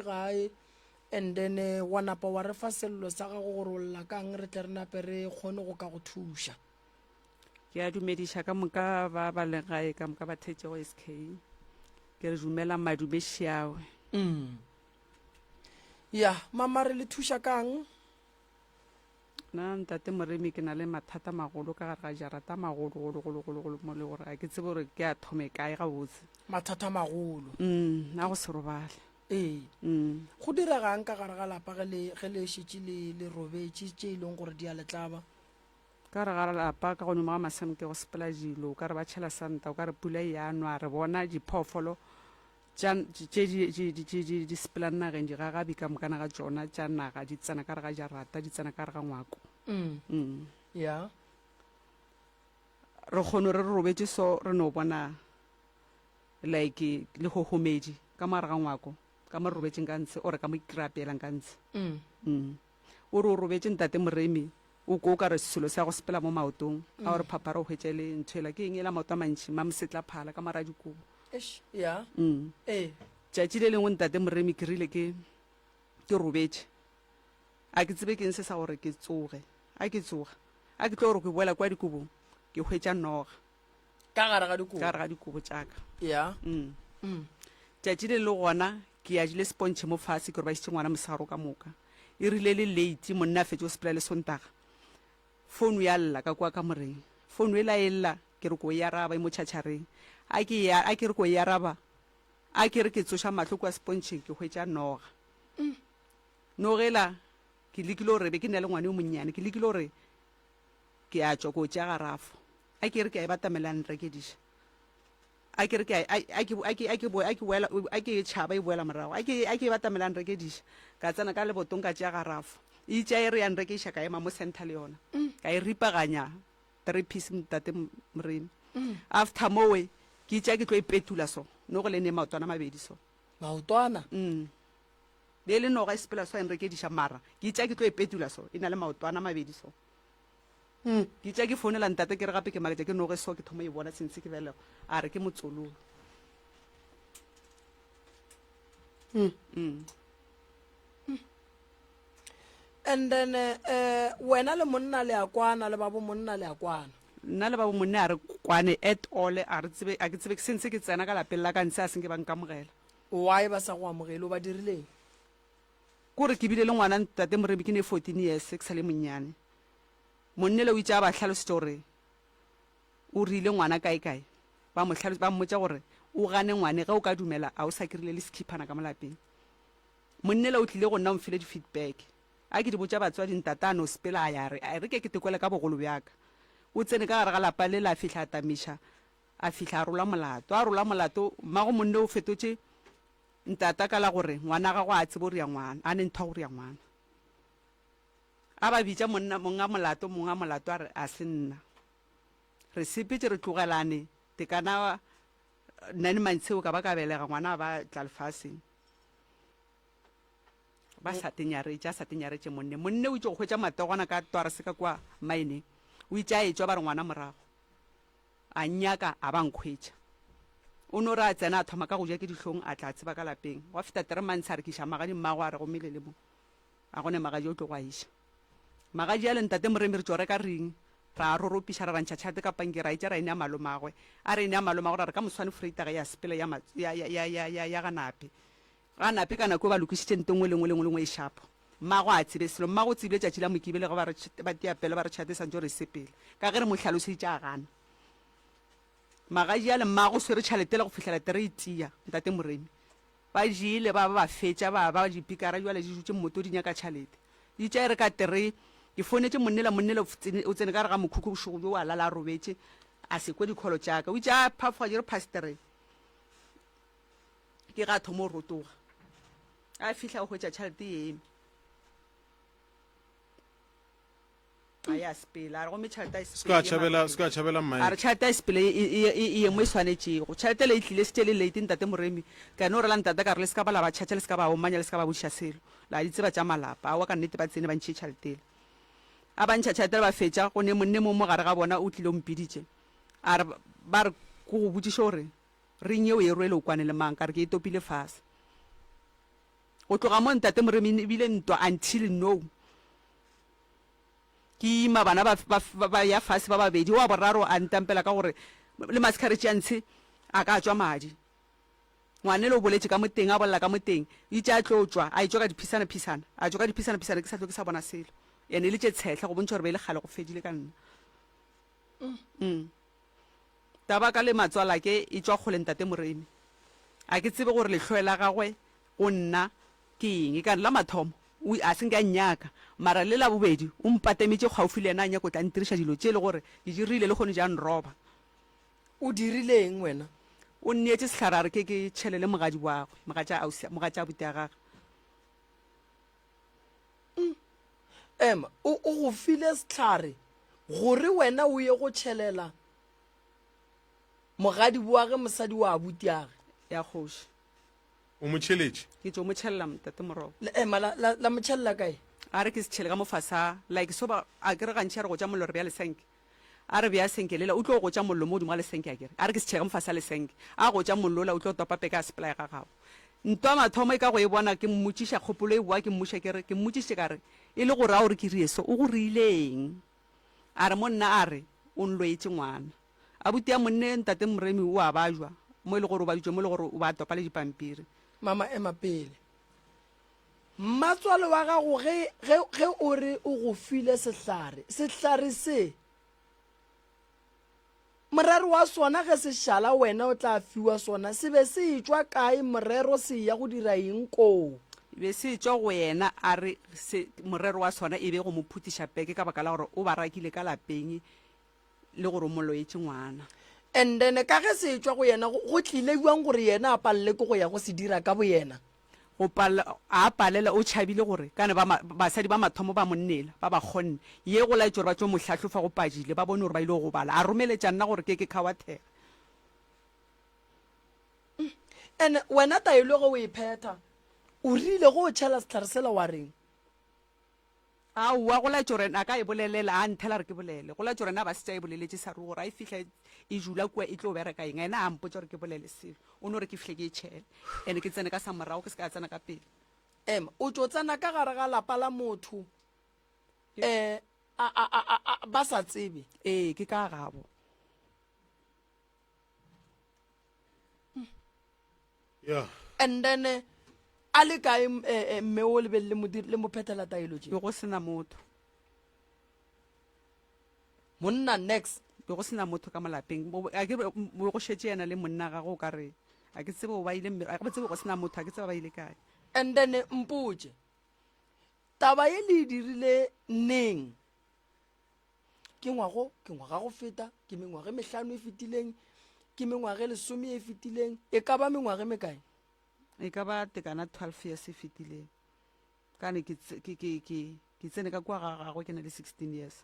Gae and then wa napa wa re fa sello sa gago gore o lla kang re tle re nape re kgone go ka go thuša. Ke a dumediša ka moka ba ba leng gae ka moka ba thetšego SK. Ke re dumelang madume šiawe. Mm. Ya, mama re le thuša kang? Nna ntate Moremi ke na le mathata magolo ka gare ga jarata magolo golo golo golo golo mo le gore ga ke tsebe gore ke a thome kae gabotse. Mathata magolo. Mm, a go se robale. Ee. Mm. Go diregang ka gare ga lapa ge le ge le šetše le le robetše tše e leng gore di a le tlaba? Ka gare ga lapa ka godimo ga maseme ke go sepela dilo, o ka re ba tšhela santa, o ka re pula e a nwa, re bona diphoofolo tša tše di di di di di di sepelang nageng, digagabi ka mokana ga tšona tša naga di tsena ka gare ga jarata, di tsena ka gare ga ngwako. Mm. Mm. Ya. Re kgono re re robetše so re no bona like le hohomedi ka mo gare ga ngwako ka mo re robetšeng ka ntshe ore ka mo ke re apeelang ka ntshe. Mm. Mm. O re o robetše ntate Moremi o ko o ka re selo se ya go sepela mo maotong a o re phaphara o hwetša e le ntho ela ke eng ela maoto a mantši mamosetla phala ka mara dikobo. Eish, ya. Mm. Ee. Tšatši le lengwe ntate Moremi ke rile ke ke robetše a ke tsebe ke eng se sa gore ke tsoge a ke tsoga a ke tlo gore ke boela kwa dikobong ke hwetša noga Ka gare ga dikobo. Ka gare ga dikobo tša ka. Ya. Mm. Mm. Tšatši le le gona ke adile sepontšhe mo fase ke robašitše ngwana mosegaro ka moka. E rile le late monna a fetše go sepela le Sontaga. Founu ya lla ka kua kamoreng. Founu ela e lla ke re ko e araba e mo tšhatšhareng. A ke e a ke re ko e araba a ke re ke tsoša mahlo kua sepontšheng ke hwetša noga. Mm. Noga ela ke lekile gore be ke na le ngwana yo monnyane ke lekile gore Ke a tšwa ko tšea garafo. A ke re ke a e batamela a nrekediša. A ke re ke a, a, a ke, a ke, a ke bo, a ke boela, a ke e tšhaba e boela morago. A ke, a ke e batamela a nrekediša. Ka tsena ka lebotong ka tšea garafo. E itše a e re ya nrekiša ka ema mo center le yona. Ka e ripaganya three piece ntate Moremi. After mowe ke itše a ke tlo e petula so. No go le ne maotwana a mabedi so. Maotwana? Mm. Be e le noga e sepela so a nrekediša mara ke itše a ke tlo e petula so. E na le maotwana a mabedi so. Ke tša ke founela ntate ke re gape ke maketša ke noge so ke thoma e bona since ke belegwa a re ke motsololo. Mm. And then eh wena le monna le a kwana le babo monna le a kwana. Nna le babo monna a re kwane at all a re tsebe a ke tsebe since ke tsena ka lapeng la ka ntshe a senke ba nkamogela. Why ba sa go amogele o ba dirileng? Kore ke bile le ngwana ntate Moremi ke ne 14 years ke sa le monnyane. Monnele o itše a ba hlalosetša gore o rile ngwana kae kae. Ba mo hlalosetša ba mmotša gore o gane ngwane ge o ka dumela a o sa krile le sekhiphana ka mo lapeng. Monnele o tlile go nna o mfile di feedback. A ke di botša batswadi ntate a no sepela a ya a re a re ke ke tekwele ka bogolo bja ka. O tsene ka gare ga lapa lela a fihla a tamiša a fihla a rola molato. A rola molato mmago monne o fetotše ntata ka la gore ngwana gagwe a tsebe go ria ngwana a ne ntho ya go ria ngwana. A ba bitša monna, monga molato, monga molato a re, A se nna. Re sepetše re tlogelane, tekana nine months eo ka ba ka belega ngwana a ba tla lefaseng. Ba sa tenyaretše, a sa tenyaretše monne. Monne o itše go hwetša matogwana ka twarse ka kua mine. O itše a etšwa ba re ngwana morago. A nnyaka a ba nkhwetša. O no re a tsena a thoma ka go ja ke dihlong a tla tseba ka lapeng. Gwa feta three months a re ke iša magadi mmago a re gomme le le mo. A go ne magadi o tlo go a iša. Magadi ale ntate Moremi re tšo reka ring, ra a roropiša ra ra ntšha tšhelete ka pankeng ra e tša ra e nea malomagwe. A re e nea malomagwe ra re ka moswane freita ge ya sepela ya ya ya ya ya ya ya ga Nape. Ga Nape ka nako eo ba lokišitše nto nngwe le nngwe le nngwe le nngwe e šapo. Mmagwe a tsebe selo. Mmagwe o tsebile tšatši la Mokibelo ge ba re ba tia pelo ba re tšhelete e santše gore e sepele. Ka ge re mo hlaloseditše a gana. Magadi ale mmagwe o swere tšhelete yela go fihlela tere e tia ntate Moremi. Ba jele ba ba ba fetša ba ba dipikara bjale di dutše mmoto di nyaka tšhalete. Di tša e re ka terei ke founetše monnela monnela o tsene o tsene ka gare ga mokhukhu bošego bjo a lala a robetše a se kwe dikholo tša ka. O itše a phafoga di re past terei ke ga a thoma go rotoga. A fihla o hwetša tšhalete e eme. A ya sepela a re gomme tšhelete a e Se ka tšhabela, se ka tšhabela A re mmae. tšhelete a e sepele e, e, e, e ye mo e swanetšego. Tšhelete le e tlile šetše e le late ntate Moremi. Ka no rela ntate ka re le se ka ba la ba tšhatša le se ka ba omanya le se ka ba botšiša selo. La di tseba tša malapa. Aowa ka nnete ba tsene ba ntšhie tšhelete yela. A ba ntšha tšhelete yela ba fetša go ne monne mong mo gare ga bona o tlile o mpiditše. A re ba re ko go botšiše gore ring ye o e rwele o kwane le mang ka re ke e topile fase. Go tloga mo Ntate Moremi e bile ntwa until now. Ke ima bana ba, ba, ba ya fase ba babedi, wa boraro a ntampela ka gore le maskaretši a ntshe a ka tšwa madi. Ngwanele o boletše ka mo teng, a bolela ka mo teng, itše a tlo tšwa, a etšwa ka diphisana-phisana, a tšwa ka diphisana-phisana ke sa tlo ke sa bona selo. Ene e le tše tshehla go bontšha gore be e le kgale go fedile ka nna. Mm. Taba ka le matswalake e tšwa kgole Ntate Moremi. A ke tsebe gore lehloe la gagwe go nna ke eng. Ekare la mathomo o a se nke a nnyaka, mara le la bobedi o mpatemetše kgaufi le yena a nyaka o tla ntiriša dilo tše e le gore ke di rile lehono di a nroba. O dirile eng wena? O nneetše sehlare a re ke ke tšhelele mogadi wagwe, mogatša ausi, mogatša abuti a gagwe. Ema, o, o go file sehlare gore wena o ye go tšhelela mogadi wage mosadi wa abutiage. Ya kgoši. O mo tšheletše? Ke tšo mo tšhelela Ntate Morogo. Le, ema, la, la, la mo tšhelela kae? A re ke se tšhele ka mo fase a, like so ba, a ke re gantši a re gotša mollo re bea lesenke. A re bea senke lela, o tlo gotša mollo mo godimo ga lesenke a ke re. A re ke se tšhele ka mo fase a lesenke. A gotša mollo ola o tlo topa peke a sepela ga gabo. Ntwa mathomo e ka go e bona ke mmotšiša kgopolo e boa ke mmuša ke re, ke mmotšišitše ka re, E le gore a o re ke rie so, o go reile eng? A re monna a re, O nloetše ngwana. Abuti ya monne ntate Moremi o a bajwa mo e le gore o baditšwe mo e le gore o ba topa le dipampiri. Mama ema pele. Mmatswale wa gago ge, ge, ge o re o go file sehlare, sehlare se, morero wa sona ge se šala wena o tla fiwa sona, se be se etšwa kae morero se eya go dira eng koo? E be se etšwa go yena a re se, morero wa sona e be go mo phutiša peke ka baka la gore o ba rakile ka lapeng le gore o mo loetše ngwana. And then ka ge se etšwa go yena, go, go tlile bjang gore yena a palele ke go ya go se dira ka boyena? Go palela, a palela, o tšhabile gore kane ba, basadi ba mathomo ba monnela, ba ba kgonne. Ye go laetše gore ba tšo mo hlahlofa go padile, ba bone gore ba ile go gobala. A romeletša nna gore ke ke khawathege. And wena taelo ge o e phetha, o rile ge o tšhela sehlare sela wa reng? Aowa, go laetša gore a ka e bolelela, a nthela gore ke bolele. Go laetša gore na ba šetše a e boleletše sa ruri gore a e fihla e dula kua e tlo bereka eng. Yena a mpotša gore ke bolele selo. O no re ke fihle ke e tšhele. And ke tsene ka sa morago, ke se ka tsena ka pele. Ema, o tšo tsena ka gare ga lapa la motho um a, a, a, a, a, ba sa tsebe. Ee, ke ka gabo. Yeah. And then eh, a le kae eh, eh, mme o le be le mo le mo phethela taelo tše? Be go sena motho. Monna next. Be go sena motho ka molapeng. A ke be go šetše yena le monna gagwe o ka re a ke tsebe o ba ile a ke tsebe go sena motho a ke tsebe ba ile kae. And then mpotše taba ye le e dirile neng? Ke ngwago, ke ngwaga go feta, ke mengwaga e mehlano e fetileng, ke mengwaga e lesome e fetileng, e ka ba mengwaga e mekae? E ka ba tekana 12 years e fetileng. Kane ke, ke, ke, ke, ke tsene ka kua ga gagwe ke na le 16 years.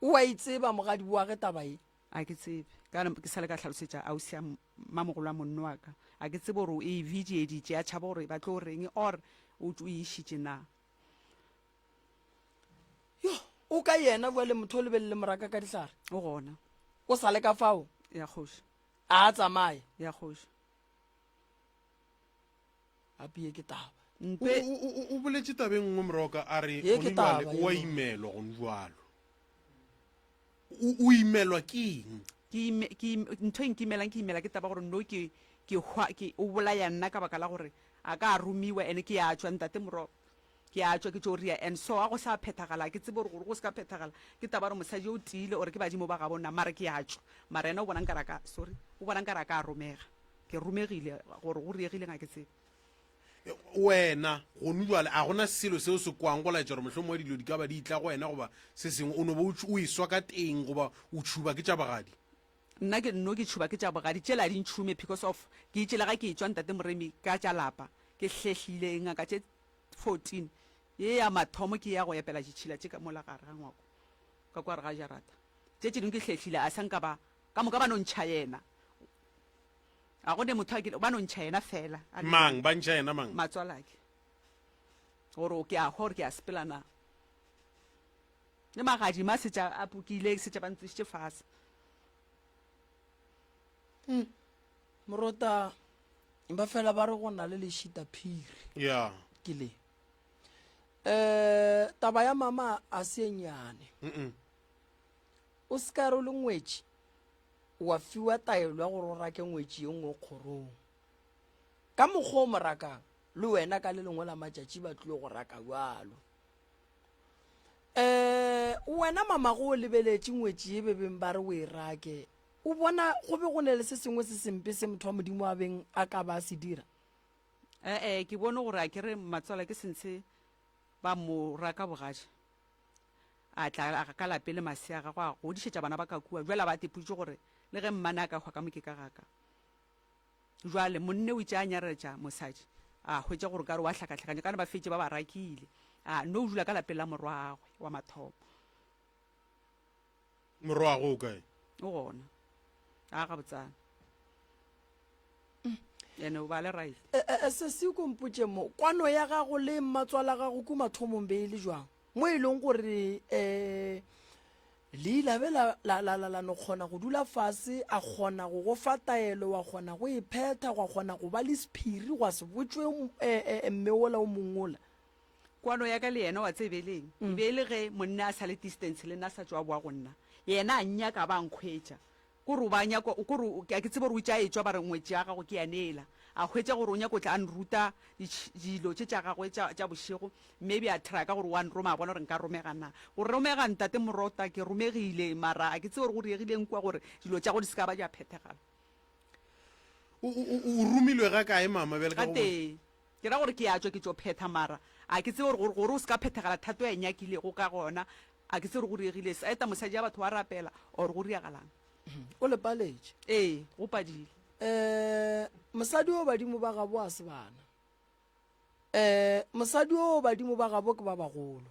O a e tseba mogadi wa ge taba e? A ke tsebe. Kane ke sa le ka hlalosetša ausi ya mamogolo wa monno wa ka. A ke tsebe gore o e videeditše a tšhaba gore ba tlo reng or o e išitše na. Yo, o ka yena bjale motho o lebelele moraka ka dihlare? O gona. O sa le ka fao? Ya kgoši. A a tsamaye? Ya kgoši. Gape ye ke taba. Mpe. O, o, o, o boletše taba e nngwe Moroka a re Ye ke gone jwale taba o a yeo. imelwa gone jwalo. O, o imelwa ke eng? Ke ime, ke ime, ntho e nkimelang ke imela ke taba gore no ke, ke hwa, ke, o bolaya nna ka baka la gore a ka a romiwa ene ke ya tšwa ntate Moroka. Ke a tšwa ke tšo ria and so a go sa phethagala a ke tsebe gore gore go se ka phethagala ke taba gore mosadi yo o tiile or ke badimo ba gabo na mara ke a tšwa mara yena o bona nkare a ka sorry o bona nkare a ka romega ke romegile gore go riegileng a ke tsebe. Wena gonu jwale a gona selo seo se kwang go laetša gore mohlomongwe dilo di ka ba di tla go wena goba se sengwe o no ba o eswa ka teng goba o tšhuba ke tša bogadi? Nna ke nno ke tšhuba ke tša bogadi tšela a di ntšhume because of ke itše le ga ke etšwa ntate Moremi ka tša lapa ke hlehlile ngaka tše 14 ye ya mathomo ke ya go epela ditšhila tše ka mola gare ga ngwako ka kwa gare ga jarata. Tše tše dingwe ke hlehlile a sa nka ba ka moka ba no ntšha yena. A go ne motho a kile ba no ntšha yena fela. A le Mang? Ba ntšha yena mang? Matswalake. Gore o ke a hwa gore ke a sepela na. Le magadima a setša a pokile setša ba ntsošitše fase. Morota ba fela ba re go na le lešita phiri. Ya. ke le um taba ya mama a se e nnyane o se ka re o le ngwetši wa fiwa taelo ya gore o rake ngwetši ye nngwe kgorong ka mokgwa o mo rakang le wena ka le lengwe la matšatši ba tlile go raka bjalo um wena mamago o lebeletše ngwetši ye bebeng ba re o e rake o bona go be go ne le se sengwe se sempe se motho wa modimo a beng a ka ba a se dira ee ke bone gore a ke re matswala ke sentshe ba mo raka bogadi a tla ka lape le masea a gagwe a godišetša bana ba ka kua jwale a ba teputše gore le ge mmane a ka hwa ka mo ke ka gaka Jwale monne o itše a nyaretša mosadi, a hwetša gore o ka re o a hlakahlakanya, ka ne ba fetše ba ba rakile, a no dula ka lapeng la morwagwe wa mathomo. Morwagwe o kae? O gona. A gabotsana. Ene o ba le right. E, e, e, sesi ko mpotše mo, kwano ya gago le mmatswala gago ku mathomong be e le jwang? Mo e leng gore um Le ile be la, la, la, la, la no kgona go dula fase, a kgona go go fa taelo, wa kgona go e phetha, gwa kgona go ba le sephiri, gwa se botšwe e, e, mme wola o mongwe wola. Kwano ya ka le yena, wa tsebeleng, e be e le ge monna a sa le distance le nna, a sa tšwa a boa go nna. Yena a nnyaka a ba a nkhwetša. Kore o ba nyaka, kore a ke tsebe gore o itše a etšwa ba re ngwetši ya gago ke ya neela. A hwetša gore o nyaka o tla a nruta dilo tše tša gagwe tša, tša bošego, maybe a try-a ka gore o a nroma a bona gore nka romega na. Go romega ntate Morota, ke romegile mara a ke tsebe gore go diegileng kua gore dilo tša go di se ka ba di a phethegala. O, o, o romilwe ga kae mama bjale ka go. Gatee. Ke ra gore ke a tšwa ke tšo phetha mara a ke tsebe gore, gore o se ka phethegala thato ya e nyakilego ka gona A ke tsebe gore go diegile se. Eta mosadi ya batho wa rapela or go diagalang? O le paletše. Ee, go padile. Eh, mosadi o badimo ba gabo a se bana. Eh, mosadi o badimo ba gabo ke ba bagolo.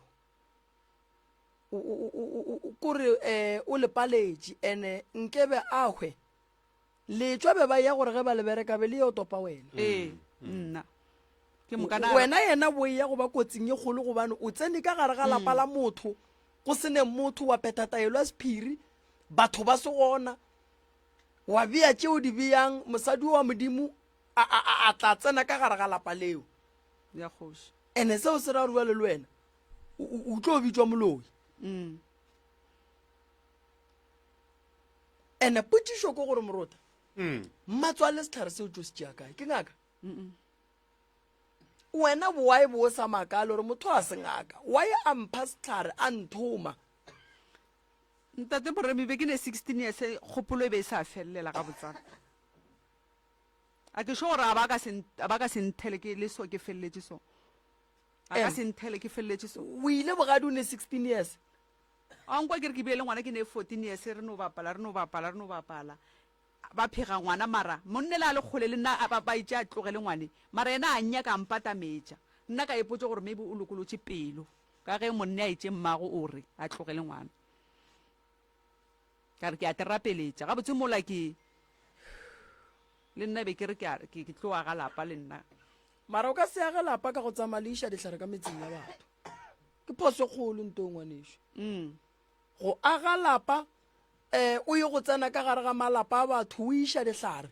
O, o, o, o, o, kore eh, o le paletše ene nkebe a hwe. Letšwa be ba ya gore ge ba le bereka be le yo topa wena. Ee, nna. Ke moka na. Wena yena bo ya go ba kotsing ye kgolo gobane o tsene ka gare ga lapa la motho go se ne motho wa phetha taelo ya sephiri batho ba se gona wa bea tšeo di beyang mosadi wa modimo a, a, a, a tla tsena ka gare ga lapa leo Ya kgoši. ene seo se ra gore bjale le wena o, o, o tlo bitšwa moloi. Ene potšišo ke gore morota mmatswale setlhare seo tšo se tšea kae ke ngaka wena boae bo sa makale gore motho a se ngaka wae a mpha setlhare a nthoma Ntate Moremi be ke ne 16 years kgopolo e be e sa felelela gabotsana. A ke sure gore a ba ka se a ba ka se nthele ke le so ke feleletše so. A ka se nthele ke feleletše so. O ile bogadi o ne 16 years. A nkwa ke re ke bile le ngwana ke ne 14 years re no bapala re no bapala re no bapala ba phega ngwana mara monne le a le kgole le nna ba ba itše a tlogele ngwane mara yena a nnyaka a mpatametša nna ka ipotša gore maybe o lokolotše pelo ka ge monne a itše mmago o re a tlogele ngwana ka re ke a te rapeletša gabotse mola ke le nna be ke re ke ke tlo aga lapa le nna mara o ka se age lapa ka go tsamaya le iša dihlare ka metseng ya batho Ke phoso e kgolo nto ngwanešu. Mm. Go aga lapa eh o ye go tsena ka gare ga malapa a batho o iša dihlare.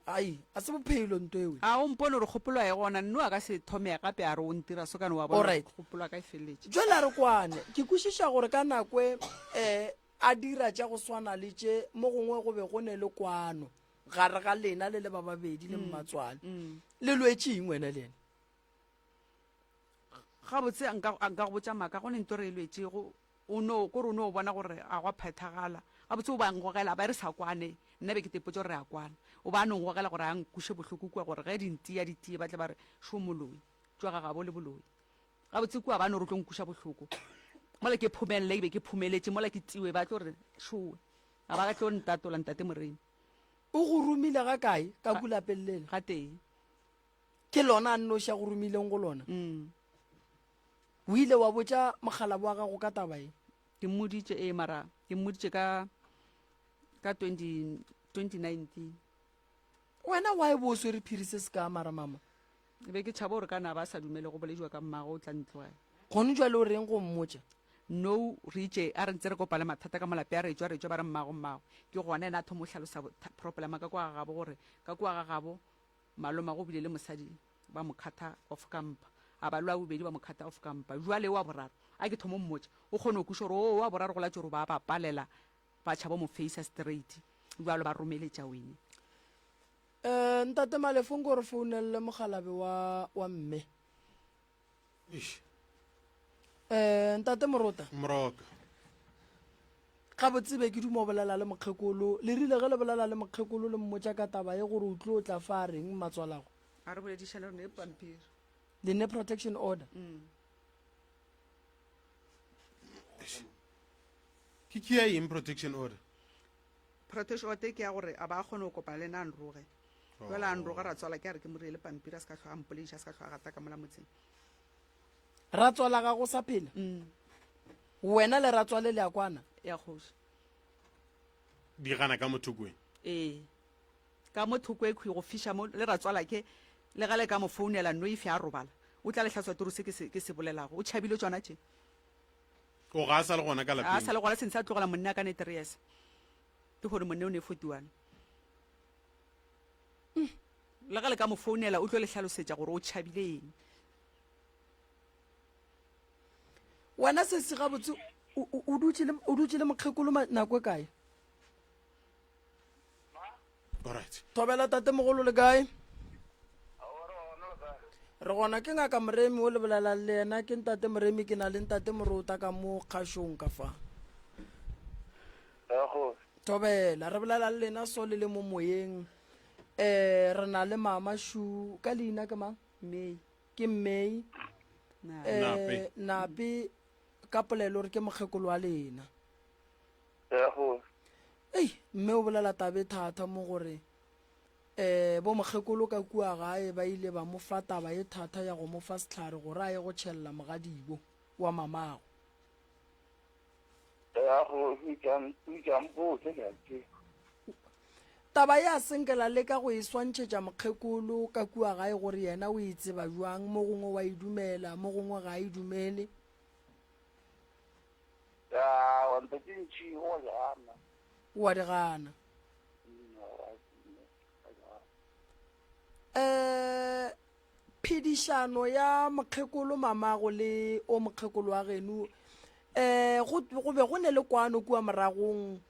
Ai, a se bophelo nto ewe. A o mpone gore kgopolo ya e gona nno a ka se thome gape a re o ntira so kane wa bona Alright. kgopolo ya ka e feleletše. Jwale a re kwane, ke kwešiša gore ka nako e eh a dira tša go swana le tše mo gongwe go be go ne le kwano gare ga lena le le ba babedi le mmatswale. Le lwetše eng wena le yena? Gabotse nka, nka go botša maaka, go ne nto re e lwetšego. O no, kore o no bona gore a gwa phethagala. Gabotse o ba ngogela, ba re sa kwane. Nna be ke tepotše gore re a kwana. O ba no ngogela gore a nkuše bohloko kua, gore ge di ntia di tie, ba tle ba re, Šo moloi, tšwa ga gabo le boloi. Gabotse kua ba no re o tlo nkuša bohloko. Mola ke phomelele, ke be ke phomeletše, mola ke tiwe, ba tlo re, Šowe. Ga ba tlo ntatola, Ntate Moremi. O go romile ga kae ka ku lapeng lela? Gatee. Ke lona a nnoši a go romileng go lona? Mm. O ile wa botša mokgalabo wa gago ka taba ye? Ke mmoditše, ee, mara ke mmoditše ka ka 20, 2019. Wena why bo o swere phiri se se ka mara mama? E be ke tšhaba gore ka na ba sa dumele go bolediwa ka mmago o tla ntlogela. Gone jwale o reng go mmotša? No, re itše a re ntse re kopa le mathata ka molape a re tšwa re tšwa ba re mmago mmago. Ke gona yena a thoma go hlalosa problema ka kwa ga gabo gore ka kwa ga gabo Malomagwe o bile le mosadi ba mo khatha off ka mpa. A ba lwa bobedi ba mo cut off ka mpa. Bjale wa boraro, a ke thomo mmotša, o kgone go kweša gore oo wa boraro go latše gore ba ba palela, ba tšhaba mo facer straight. Bjalo ba romeletša wene. Eh, Ntate Malefo nko re founelele mokgalabe wa, wa mme. Eish. Eh, Ntate Morota. Moroka. Gabotse be ke duma go bolela le mokgekolo. Le rile ge le bolela le mokgekolo le mmotša ka taba ye gore o tlo tla fa a reng mmatswalago? A re boledišane re ne pampiri. Le ne protection order? Ke ke ya eng protection order? Protection order ke ya gore a ba kgone go kopana le nna a nroge. Jwale a nroga ratswala ke a re ke mo reele pampiri a se ka hlwa a mpolediša a se ka hlwa a gata ka mola motseng. Ratswala ga go sa phela? Wena le ratswale le a kwana? Ya kgoši. Di gana ka mo thokong? Ee. Ka mo thoko e khwi go fiša mo le ratswala ke le ga le ka mo founela nno ife a robala. O tla le hlatswa turu se ke se ke se bolelago. O tšhabile tšona tše. O ga a sa le gona ka lapeng? A sa le gona since a tlogela monna ka ne 3 years. Ke gore monne o ne 41. Le ga le ka mo founela o tlo le hlalosetša gore o tšhabile eng. Wena sesi gabotse o dutše le o dutše le mokgekolo nako e kae? Alright. Thobela tatemogolo le kae? Re gona ke ngaka Moremi o le bolelang le yena ke ntate Moremi ke na le ntate Morota ka mo kgašong ka fa. Thobela re bolela le lena so le le mo moyeng. Eh re na le mama Shu ka leina ke mang? May. Ke May. Eh, Nape. Nape ka polelo re ke mokgekolo wa lena. Ei, mme o bolela tabe thata mo gore um bo mokgekolo ka kua gae ba ile ba mo fa taba e thata ya go mo fa sehlare gore a ye go tšhelela mogadibo wa mamago. Taba ye a senke la leka go e swantšhetša mokgekolo ka kua gae gore yena o e tseba bjang, mo gongwe wa e dumela, mo gongwe ga a e dumele. Ya, ntho tše ntši o a di gana. O a di gana. Um phedišano ya mokgekolo mamago le o mokgekolo wa geno um go go be go ne le kwano kua moragong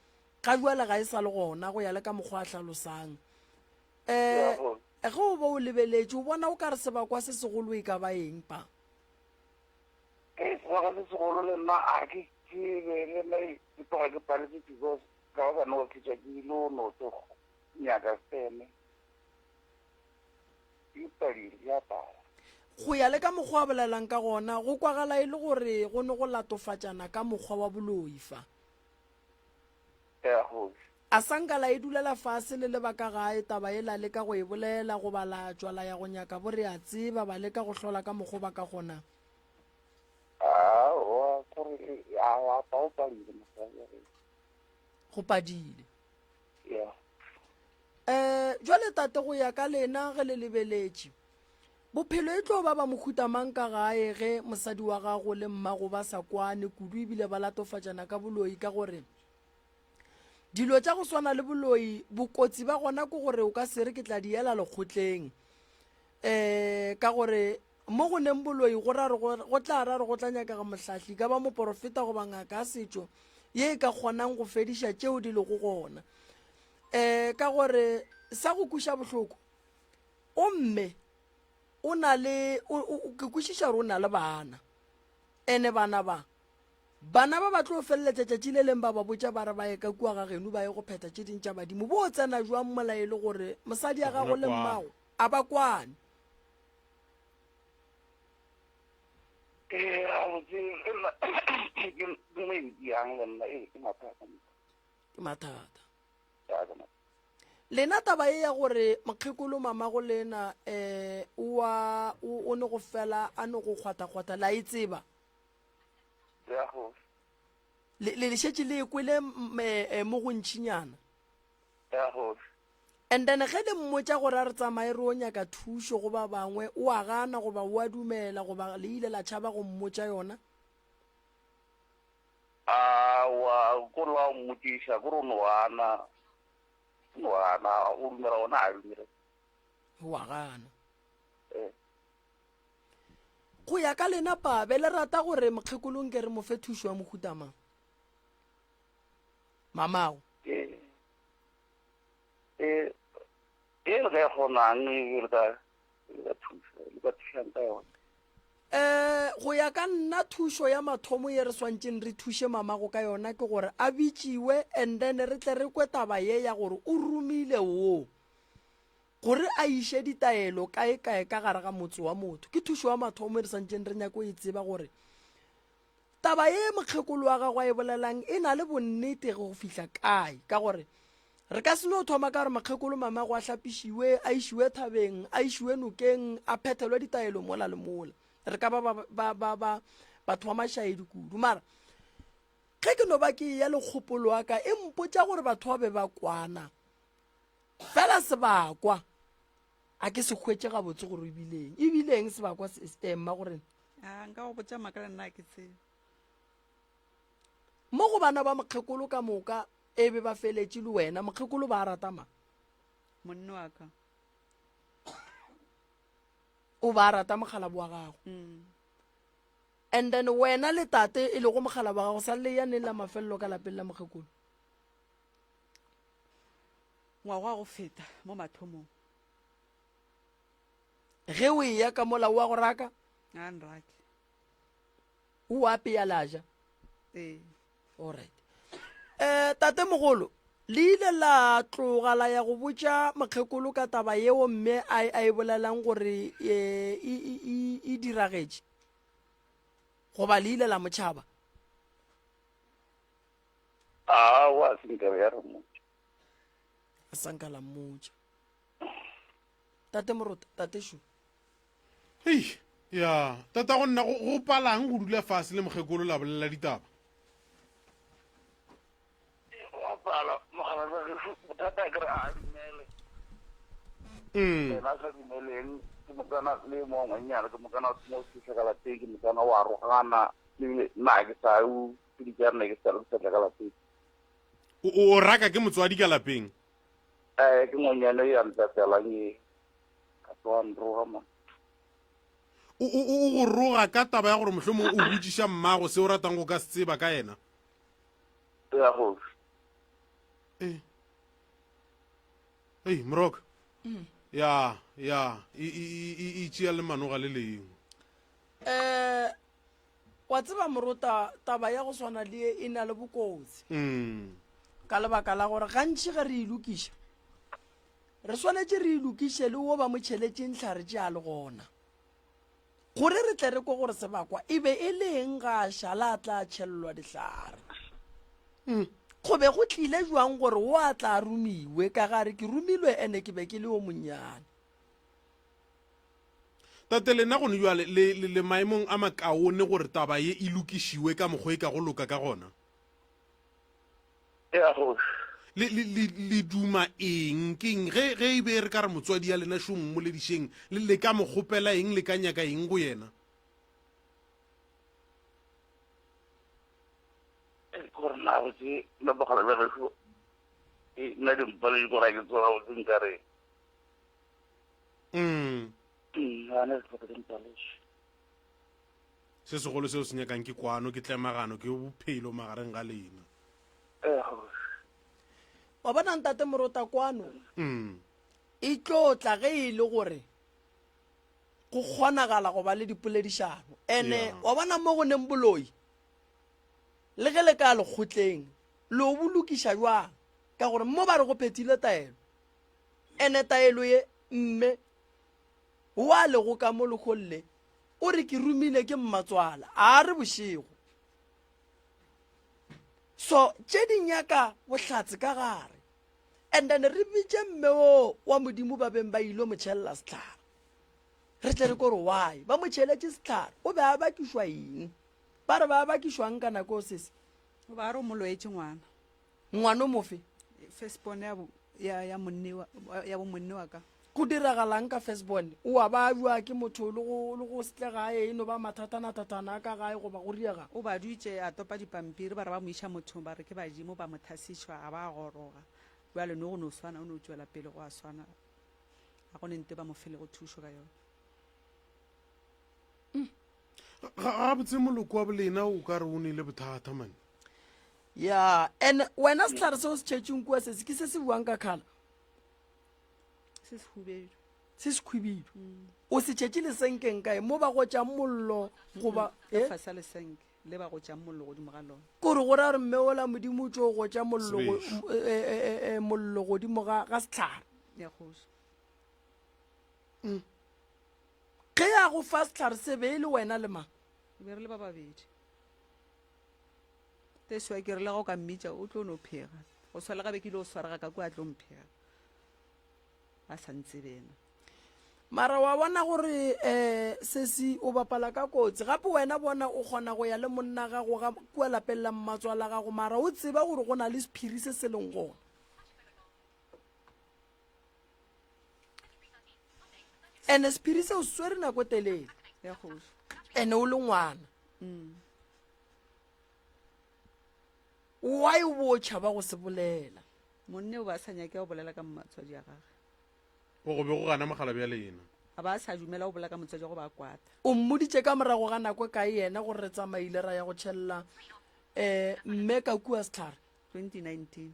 ga jwale ga e sa le gona go ya le ka mokgwa a hlalosang um ge o ba o lebeletše o bona o ka re sebakwa se segolo e ka ba eng pa Ke sebaka se segolo le nna a ke tsebe le nna ke tloga ke paletse because ka ba no tletša ke ile o no tlo nyaka seme ke padile ya pala. Go ya le ka mokgwa a bolelang ka gona, go kwagala e le gore go ne go latofatšana ka mokgwa wa boloi fa. Ya kgoši. A sa nka la e dulela fase le leba ka gae taba ye la leka go e bolela goba la tšwa la ya go nyaka bo re a tseba ba leka go hlola ka mokgo ba ka gona? Aowa, kore a pa o padile mosadi wa gešo. Go padile. Ya. Eh, jwale tate go ya ka lena ge le lebeletše, bophelo e tlo ba ba mohuta mang ka gae ge mosadi wa gago le mmago ba sa kwane kudu ebile ba latofatšana ka boloi ka gore Dilo tša go swana le boloi, bokotsi ba gona ke gore o ka se re ke tla di ela lekgotleng. Um ka gore mo go neng boloi go ra re go tla ra re go tla nyakega mohlahli, ka ba moporofeta goba ngaka ya setšo ye e ka kgonang go fediša tšeo di lego gona. Um ka gore sa go kweša bohloko, o mme o na le, ke kwešiša gore o na le bana, ene bana ba Bana ba ba tlo feleletša tšatši le leng ba ba botša ba re ba ye ka kua ga geno ba ye go phetha tše ding tša badimo. Bo tsena jwang mola e le gore mosadi ya gago le mmago a ba kwane? Ee, gabotse ke mo e yang le nna ee ke mathata. Ke mathata. Lena taba ye ya gore mokgekolo mamago lena um wa o ne go fela a ne go kgwathakgwatha la e tseba? Ya go. Le le šetše le kwele eh, mo go ntšinyana. Ya go. And then ge le mmotša gore a re tsamaye re o nyaka thušo go ba bangwe, o a gana goba o a dumela goba le ile la tšhaba go mmotša yona? Aowa, ko re wa mmotšiša, ko re o no gana, o no gana, o dumela gona a dumele. O a gana. Eh. Go ya ka lena Pabe, le rata gore mokgekolo nke re mo fe thušo ya mohuta mang? Mamago. E, e, e re ka e kgonang e re ka e ka thuša, le ka thušang ka yona. Eh, go ya ka nna thušo ya mathomo ye re swantšeng re thuše mamago ka yona ke gore a bitšiwe and then re tle re kwe taba ye ya gore o romile wo gore a iše ditaelo kae kae ka gare ga motse wa motho. Ke thušo ya mathomo e re santšeng re nyako e tseba gore Taba ye mokgekolo wa gagwe a e bolelang e na le bonnete go fihla kae, ka gore re ka se no thoma ka gore mokgekolo mamago a hlapišiwe, a išiwe thabeng, a išiwe nokeng, a phethelwe ditaelo mola le mola. Re ka ba ba, ba, ba, ba batho ba mašaedi kudu. Mara ge ke no ba ke eya le kgopolo wa ka e mpotša gore batho ba be ba kwana fela sebakwa a ke se hwetše gabotse gore ebileng ebileng sebakwa eh, mma gore A nka go botša maaka le nna ke tsebe. Mo go bana ba mokgekolo ka moka e be ba feletše le wena mokgekolo ba rata mang? Monno wa ka. O ba rata mokgalabo wa gago. Mm. And then wena le tate e lego mokgalabo wa gago sa le ya neng la mafelelo ka lapeng la mokgekolo? Ngwaga wa go feta mo mathomong. Ge o eya ka mola o a go raka? A nrake. O apea la ja? Ee. Alright. Eh, tate mogolo, le ile la tloga la ya go botša mokgekolo ka taba yeo mme a a e bolelang gore e, e, e, e diragetše? Goba le ile la mo tšhaba? Aowa, se nka be ya re mmotša. A sa nka la mmotša. Tate Morota, Tate Shu. Hei, ya, tata go nna go go palang go dula fase le mokgekolo la bolela ditaba. Go pala mogala wa gešo bothata ke re a dumele. Mm. Yena a sa dumeleng ke mokana le mo ngwannyana ke mokana o mo fihla ka lapeng ke mokana wa arogana le nna ke sa o ke di tša rena ke sa le ke sa tla ka lapeng. O o raka ke motswadi ka lapeng. Eh, ke ngwanyana e a ntatelang e ka tloga nroga man. O o o go roga ka taba ya gore mohlomong o botšiša mmago se o ratang go ka se tseba ka yena. Ya go. Eh. Ei, Moroka. Mm. Ya, ya, e e e e tšea le manoga le lengwe. Eh, Wa tseba morota, taba ya go swana le ye e na le bokotsi. Mm. Ka lebaka la gore gantši ge re e lokiša, re swanetše re e lokiše le wo ba mo tšheletšeng hlare tše a le gona. Gore re tle re kwe gore sebakwa e be e le eng ga a šala a tla tšhelelwa dihlare. Mm. Go be go tlile jwang gore wo a tla romiwe ka gare ke romilwe ene ke be ke le yo monnyane. Tate, lena gone bjale le, le, le maemong a makaone gore taba ye e lokišiwe ka mokgwa e ka go loka ka gona? Ea kgoši. Le, le, le, le duma eng? Ke eng ge, ge e be re ka re motswadi ya lena šo mmoledišeng, le, le ka mo kgopela eng, le ka nyaka eng go yena? Ke gore na botse nna bogala bja gešo e nna dimpale di kora ke tsora botse nkare Mm. Mm, gane re tlhoka dimpalešo. Se segolo seo se nyakang ke kwano, ke tlemagano, ke bophelo magareng ga lena. Ee, kgoši. Wa bona ntate Morota kwano Mm. e tlo tla ge e le gore go kgonagala go ba le dipoledišano ene Yeah. wa bona mo go neng boloi le ge le ka lekgotleng lo bo lokiša jwang ka gore mo ba re go phethile taelo Ene taelo ye, mme wa lego ka mo lekgong le, o re ke romile ke mmatswala, a re bošego. So tše di nyaka bohlatse ka gare. And then re bitše mme o wa Modimo ba beng ba ilo mo tšhelela sehlare. Re tle re kore why ba mo tšheletše sehlare, o be a bakišwa eng? Ba re ba bakišwang ka nako sese? O ba re o mo loetše ngwana. Ngwano mofe? Firstborn ya, ya, ya, monne wa, ya bo monne wa ka. Go diragalang ka firstborn? O a babjwa ke motho le go, le go setle gae e no ba mathatana-thatana a ka gae goba go riega? O badutše a topa dipampiri ba re ba mo iša mothong ba re ke badimo ba mo thasišwa a ba a goroga. Bjale no go no swana o no tšwela pele go a swana ga go ne nte ba mo felego thušo ka yona. Mm. Gabotse moloko wa bolena o ka re o nele bothata mane. Ya, and wena sehlare se o se tšhetšeng kua sese ke se se buang ka khala? Se se hubedu. Se se khwibidu. O se tšhetše lesenkeng kae? Mo ba gotšang mollo goba Ka eh? fase ga lesenke le ba gotšang mollo godimo ga lona. Kore go ra gore mme ola Modimo o tšo gotša mollo go, Sebešo. e, e, e, e, mollo godimo ga, ga sehlare. Ya kgoši. Ge a go fa sehlare se be e le wena le mang? Re be re le ba babedi. That's why ke re le ga o ka mmitša o tlo no phega. Go swana le ga be ke ile go swarega ka kua a tlo mphega. A sa ntsebe yena. Mara wa bona gore um sesi o bapala ka kotsi. Gape wena bona o kgona go ya le monna gago ga kua lapeng la mmatswala gago mara o tseba gore go na le sephiri se se leng gona. Ene sephiri seo se swere nako e telele. Ya kgoši. Ene o le ngwana. Why o bo o tšhaba go se bolela? Monne o ba a sa nyake go bolela ka mmatswadi ya gage. O go be go gana mogala bja lena. A ba a sa dumela go bolela ka motswadi wa go ba a kwata. O mmoditše ka morago ga nako e kae yena gore re tsamaile ra ya go tšhelela um mme ka kua sehlare? 2019.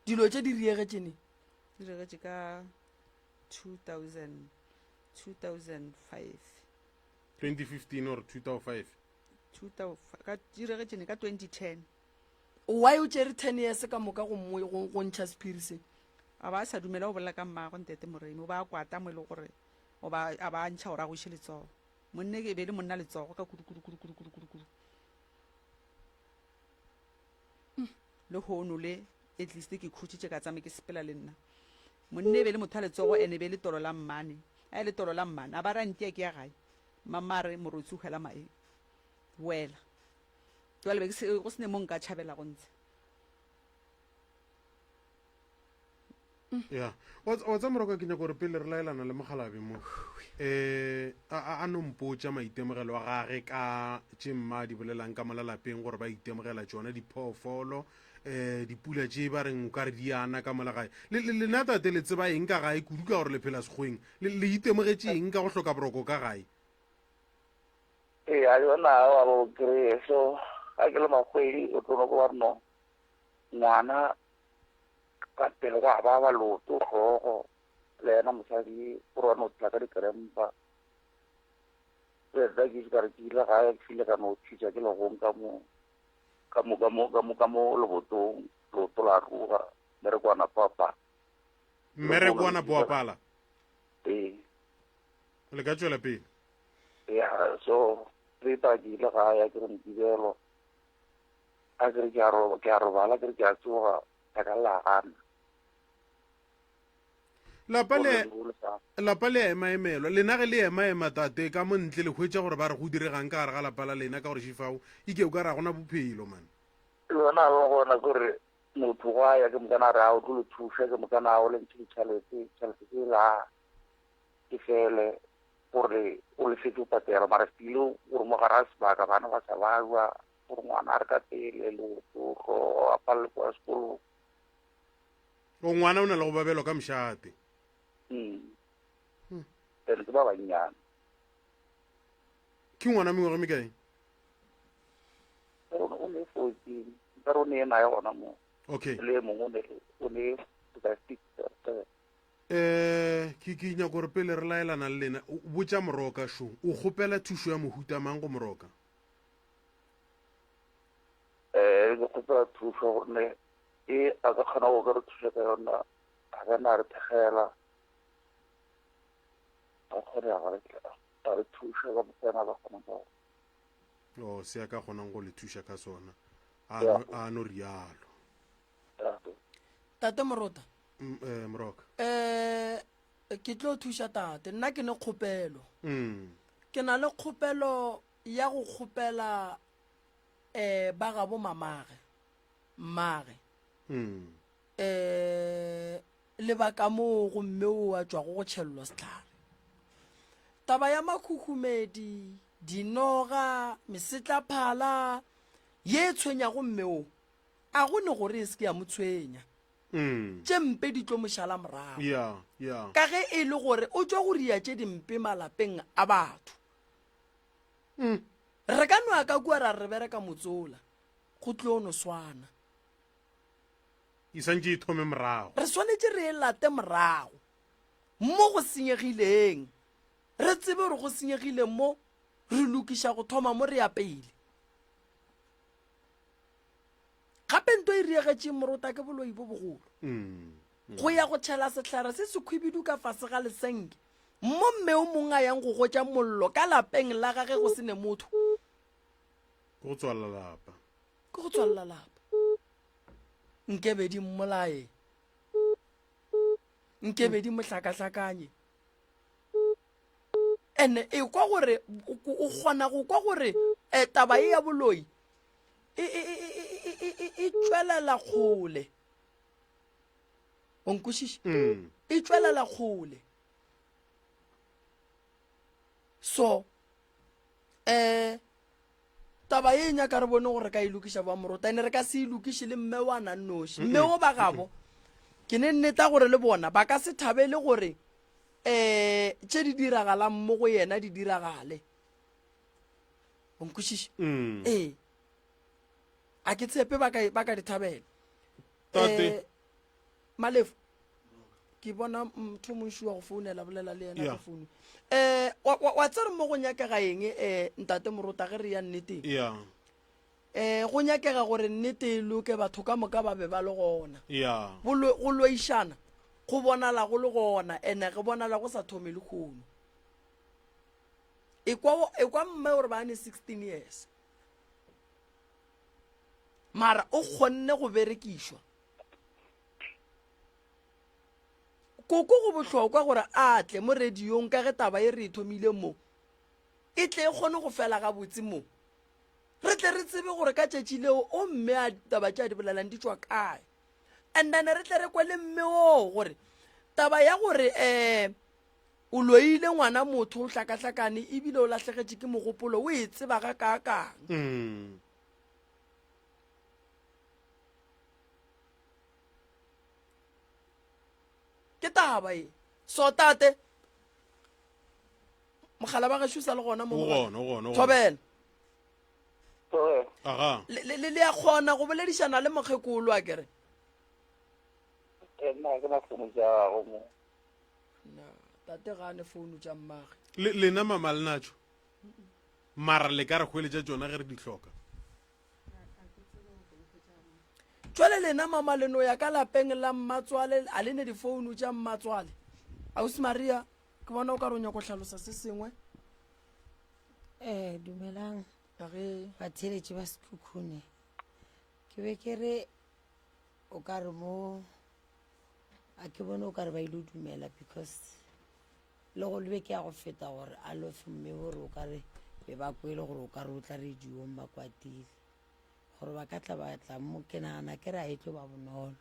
Dilo tše di riegetše neng? Di riegetše ka 2000, 2005. 2015 or 2005? Ka, di riegetše neng? Ka 2010. Why o tšere 10 years ka moka go, go, go ntšha sephiri se? A ba a sa dumela go bolela ka mmagwe ntate Moremi, o ba a kwata mo e le gore o ba a ba a ntšha gore a go iše letsogo. Monne e be e le monna letsogo ka kudu kudu kudu kudu kudu kudu kudu. Lehono le at least ke khutšitše ka tsame ke sepela le nna. Monne e be e le motho a letsogo ene e be e le tolo la mmane. A e le tolo la mmane a ba re a ntia ke ya gae. Mama a re morotsi o hwela maeng. Boela. Jwale be ke se go se ne mo nka tšhabelago ntshe. Ya. Wa wa tseba Moroka ke nyaka gore pele re laelana le mokgalabje mo eh a a- a no mpotša maitemogelo a gage ka tše mma a di bolelang ka mola lapeng gore ba itemogela tšona diphoofolo eh dipula tše ba reng o ka re di ana ka mola gae. Le le lena tate le tseba eng ka gae kudu ka gore le phela sekgweng? Le le itemogetše eng ka go hloka boroko ka gae? Ee, a yona wa bo kry-e so ga ke le makgwedi o tlo no kwa ba re no ngwana ka pele gwa ba ba leoto hlogo le yena mosadi o re wa no tla ka dikrempa le nna ke ka re ke ile gae ke file ka no thitša ke legong ka mo ka mo ka mo ka mo ka mo lebotong leoto la ruga mmereko wa napa wa pala Mmereko wa napa wa pala ee le ka tšwela pele ya so reta ke ile gae a ke re mokibelo a ke re ke a robala ke re ke a tsoga ka ka la gana. Lapa le lapa le a emaemelwa lena ge le emaema tate ka mo ntle le hwetša gore ba re go diregang ka gare ga lapa la lena ka gore šifao ike o ka re ga gona bophelo man. Le yona ga gona kore motho go a ya ke mokana a re a o tlo le thuša ke mokana a o le ntšhe ditšhelete tšhelete tse la ke fele gore o lefetse go patela mara stile gore mo gare ga sebaka bana ba sa balwa gore ngwana a re ka pele leoto hlogo a palele kwa sekolong. O ngwana o na le go babelwa ka mošate. Mm. Hmm. Then ke ba bannyane. Ke ngwana mengwaga mekae? O ne 14. Nkare o ne e naye gona mo. Okay. Le mongwe o ne o ne ka 6 7. Eh, ke ke nyaka gore pele re laelana le lena, botša Moroka šo, o kgopela thušo ya mohuta mang go Moroka? Eh, ke kgopela thušo gonne e a ka kgona go ka re thuša ka yona a ka na re thekgela a kgone a re thuša ka mokgwa a ka kgonang ka gona. O se a ka kgonang go le thuša ka sona a no rialo. Tate Morota. Mm, eh, Moroka. Eh, ke tlo thuša tate nna ke ne kgopelo. Mm. Ke na le kgopelo ya go kgopela um ba gabo mamage, mmage. Mm. Um lebaka moo gomme o a tšwago go tšhellwa sehlare. Taba ya makhukhumedi, dinoga, mesetlaphala ye e tshwenyago mme o, a go ne gore e se ke ya mo tshwenya. Mm. Tše mpe di tlo mo šala morago. Yeah, yeah. Ka ge e le gore o tšwa go ria tše dimpe malapeng a batho. Mm. Re ka no ya ka kua ra re re bereka motsola, go tlo no swana. E santše e thome morago. Re swanetše re e late morago mo go senyegileng, re tsebe gore go senyegile mo, re lokiša go thoma mo re ya pele. Gape nto e riegetšeng morota ke boloi bo bogolo. Go ya go tšhela sehlare se sekhwibidu ka fase ga lesenke mo mme o mongwe a yang go gotša mollo ka lapeng la gage go se ne motho. Ke go tswalela lapa. Ke go tswalela lapa. Nkebe di mmolaye. Nkebe di mo hlakahlakanye. Ene e kwa gore o kgona go kwa gore eh, taba e ya boloi e, e, e, e, e, e tšwelela kgole. O nkwešiša? Mm. E tšwelela kgole. So eh taba ye e nyaka re bone gore re ka e lokiša ba morota ene re ka se e lokiše le mme wa nang noši mme o ba gabo ke ne nneta gore le bona ba ka se thabele gore um tše di diragalang mo go yena di diragale o nkwešiša Mm. ee a ke tshepe ba ka ba ka di thabela Tate. Eh, malefo ke bona motho montši wa go founela bolela le yena Yeah. ka founu um wa, wa, wa tsere mo go nyakega eng um ntate morota ge re ya nneteng ya um go nyakega gore nnete e loke batho ka moka ba be ba le gona ya Go lwe- go lweišana go bonala go le gona ene go bonala go sa thome le kgono ekwa ekwa mme gore ba ne 16 years mara o kgonne go berekišwa koko go bohlokwa gore a tle mo radiong ka ge taba e re e thomile mo e tle e kgone go fela gabotse mo re tle re tsebe gore ka tšatši leo o mme a taba tše a di bolelang di tšwa kae and then re tle re kwe le mme oo gore taba ya gore um o loile ngwana motho o hlakahlakane ebile o lahlegetše ke mogopolo o e tseba ga kaakang mm. ke taba e so tate mogala ba gešo sa le gona mo O gona, o gona, o gona. thobela Thobela. Aga. le le- le a kgona go boledišana le mokgekolo a kere Eh, nna ga ke na founu tša gago mo. na tate ga a ne founu tša mmage Le, lena mama le natšo mara le ka re hweletša tšona ge re di hloka Jwale lena mama le no ya ka lapeng la mmatswale a le ne difounu tša mmatswale. Ausi Maria, ke bona o ka re o nyako hlalosa se sengwe. Eh, dumelang Ge batheeletši ba Sekhukhune. Ke be ke re o ka re mo a ke bone o ka re ba ile dumela because le go le be ke ya go feta gore a lofe mme gore o ka re be ba kwele gore o ka re o tla radiong ba kwatile. Gore ba ka tla ba tla mo ke nagana ke re a e tlo ba bonolo.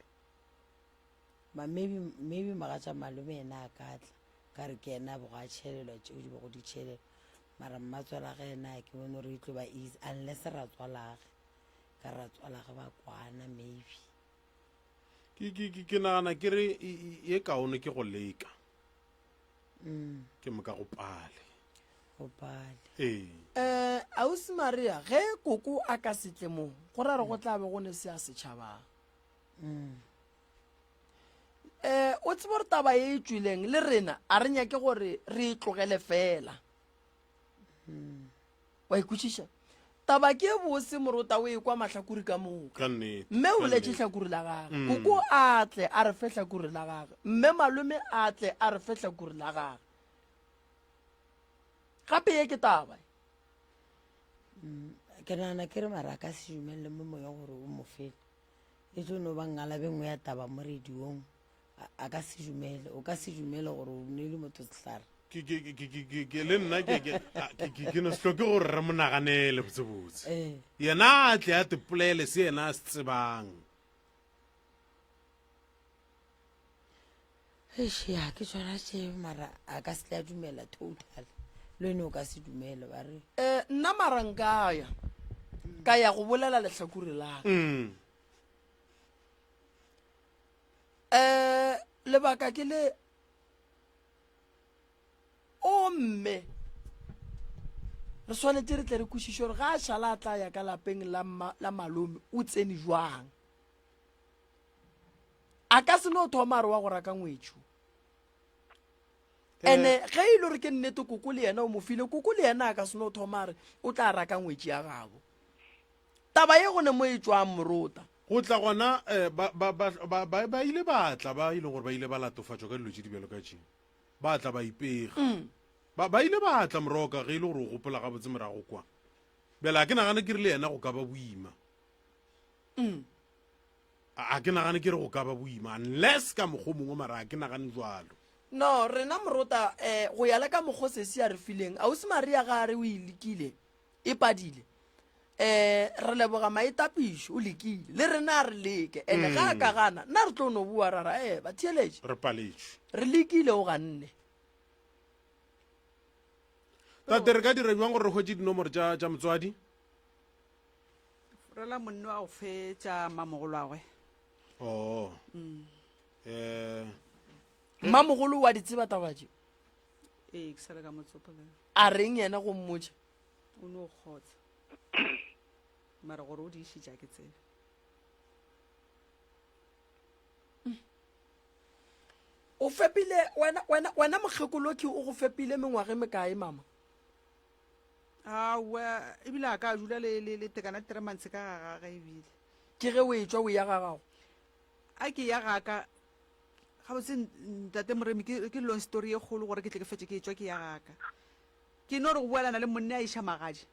Ma maybe maybe mogatša malome yena a ka tla ka re ke yena a bogo a tšhelelwa tšeo di bego di tšhelelwa mara mmatswalage yena a ke bone gore e tlo ba easy unless ratswalage ka ratswalage ba kwana maybe. Ke, ke, ke, ke nagana ke re ye kaone ke go leka. Ke moka go pale. Go pale. Ee. Eh, ausi Maria, ge koko a ka se tle mo, go ra re go tla be go ne se a setšhabang. Eh, o tsebe gore taba e e tšwileng le rena a re nyake gore re e tlogele fela. Wa ikwešiša? Taba ke e bose morota o e kwa mahlakore ka moka. Ka nnete. Mme o Ka boletše nnete. hlakore la gagwe. Koko a tle a re fe hlakore la gagwe. Mme malome a tle a re fe hlakore la gagwe. Gape ye ke taba. Ke nagana ke re mara a ka se dumelele mo moyeng gore o mo fele. E tlo no ba ngalabe nngwe ya taba mo radiong. A ka se dumele. O ka se dumele gore o neile motho sehlare. Ke, ke, ke, ke, ke, ke, le nna ke, ke, ke, ke, ke no se hloke gore re mo naganele botsebotse. Ee. Yena a tle a tepolele se yena a se tsebang. Eish, ya ke tšona tše mara a ka se tle a dumela total. Le wena o ka se dumele ba re. Eh, nna mara nka ya ka ya go bolela lehlakore la ka. Mm. Eh, lebaka ke le o mme. Re swanetše re tle re kwešiše gore ga a šala a tla ya ka lapeng la, ma, la malome o tsene jwang. A ka se no thoma a re wa go raka ngwetšu. Ene ge e le gore ke nnete koko le yena o mo file, koko le yena a ka se no thoma a re o tla raka ngwetši ya gabo. Taba ye go ne mo e tšwang morota. Go tla gona eh, ba, ba, ba, ba, ba, ba ile ba tla ba e leng gore ba ile ba latofatšwa ka dilo tše di bjalo ka tše. Ba tla ba ipega. Ba, ba ile ba tla moroka ge e le gore o gopola gabotse morago kwa. Bjale a ke nagane ke re le yena go ka ba boima. A, a ke nagane ke re go ka ba boima unless ka mokgwa o mongwe mara a ke nagane jwalo. No, rena morota eh, go ya le ka mokgwa sesi a re fileng, ausi Maria ga a re o e lekile, e padile. Eh, re leboga maitapišo, o lekile. Le rena a re leke. Ene ga a ka gana, nna re tlo no bua ra ra, eh, batheeletši. Re paletšwe. Re lekile o ganne. Tate, re ka dira bjang gore re hwetše dinomoro tša, tša motswadi? Rela monno a go fe tša mmamogolwagwe. Oh. Eh, Mmamogolo wa di tseba taba tše. Ee, ke sa le ka mo tsopolela. A reng yena go mmotša? O no kgotsa. Mara gore o di išitše a ke tsebe. O fepile wena wena wena mokgekoloki o go fepile mengwaga e mekae mama? Aowa, ebile a ka dula le le le tekana three months ka ga gage ebile. Ke ge o etšwa o ya ga gago. A ke ya ga ka gabotse ntate Moremi ke ke long story ye kgolo gore ke tle ke fetše ke etšwa ke ya ga ka. Ke no re go boelana le monna a iša magadi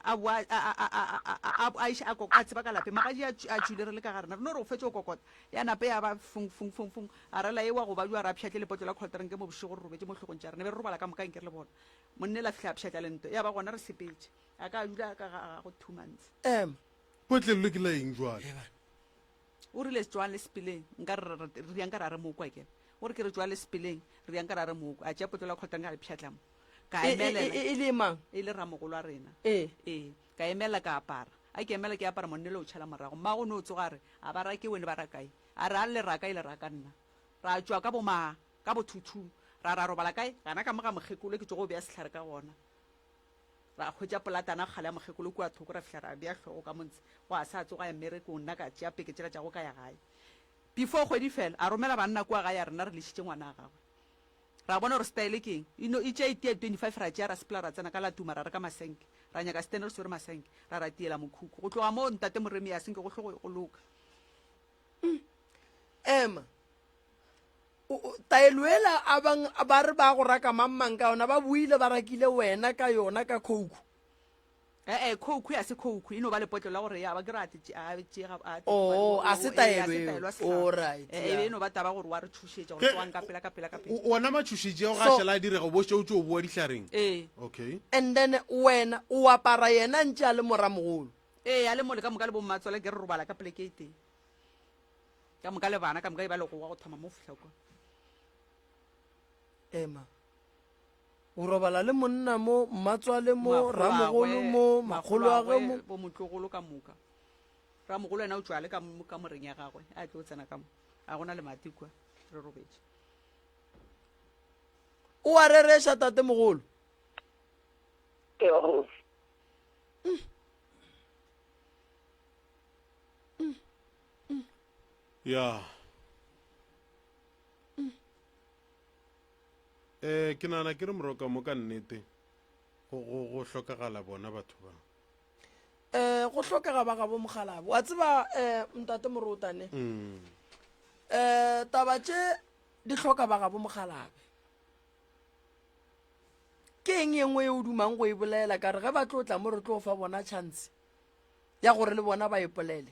a boa a a a a a a iša a koko a tseba ka lapeng magadi a a tšwile re le ka ga rena re no re go fetša go kokota ya nape ya ba fung fung fung fung a rela e wa go bajwa ra pšhatle lepotlo la cold drink mo bošego re robetše mo hlogong tša rena be re robala ka moka nke re le bona monne la fihla a pšhatla lento ya ba gona re sepetše a ka dula ka ga gago two months Ema. Potlello ke la eng jwale? O rile tšwang le sepeleng nka re re re yang ka ra re mokwa ke o re ke re tšwang le sepeleng re yang ka ra re mokwa a tšea potlo la cold drink a le pšhatla mo ka E, e, emelela e, e le mang? e le ramogolo wa rena Ee. ee ka emela ka apara a ke emela ke apara monnele o tšhala morago mmago o ne o tsoga a re a ba rake wene ba rakae a re a le raka e le raka nna ra tšwa ka boma ka bothuthu ra ra robala kae gana ka mo ga mokgekolo ke tšogo o bea sehlare ka gona ra hwetša polatana kgale ya mokgekolo kua thoko ra fihla ra bea hlogo ka montse go a sa tsoga ya mmerekong nna ka tšea peke tšela tša go ka ya gae before kgwedi fela a romela banna kua gae a rena re lešitše ngwana a gagwe Ra bona gore style ke eng. E no e tšea e tia 25 ra tšea ra sepela ra tsena ka la tuma ra reka masenke. Ra nyaka stene re swere masenke. Ra ra tiela mokhukhu. Go tloga moo ntate Moremi a senke go hlo go loka. Ema. O, o, taelo ela a bang ba re ba go raka mang mang ka yona ba boile ba rakile wena ka yona ka khouku. E-e, khouku ya se khouku, e no ba lepotlo la gore ya ba ke re a te a tšee ga a Oh, a se taelo eo. eo. Taelo ya sehlare. Alright, E, e be yeah. e no ba taba gore wa re tšhošetša gore Ge- tsogang ka pela ka pela ka pela. O- Ona matšhošetši ao ga a So- šala a direga o bo šetše o tšo boa dihlareng. Ee. Okay. And then wena o apara yena ntše a le moramogolo. Ee, a le mole ka moka le bommatswale ke re robala ka poleke e tee. Ka moka le bana ka moka e ba legowa go thoma mo go fihla kwa. Ema. O robala le monna mo, mmatswale mo, ramogolo mo, makgoloagwe mo. Bo motlogolo ka moka. Ramogolo yena o tšwa le ka mo kamoreng ya gagwe, a tlo tsena ka mo. A gona le mati kua, re robetše. O a rereša tatemogolo? Ee, kgoši. Ya. Eh, ke nagana ke re moroka mo ka nnete go, go, go hlokagala bona batho ba. Eh, go hlokega ba gabo mokgalabo. Wa tseba eh, ntate Morotane. Mm. Eh, taba tše di hloka ba gabo mokgalabe. Ke eng ye nngwe ye o dumang go e bolela ka re ge ba tlo tla mo re tlo fa bona chance ya gore le bona ba ipolele?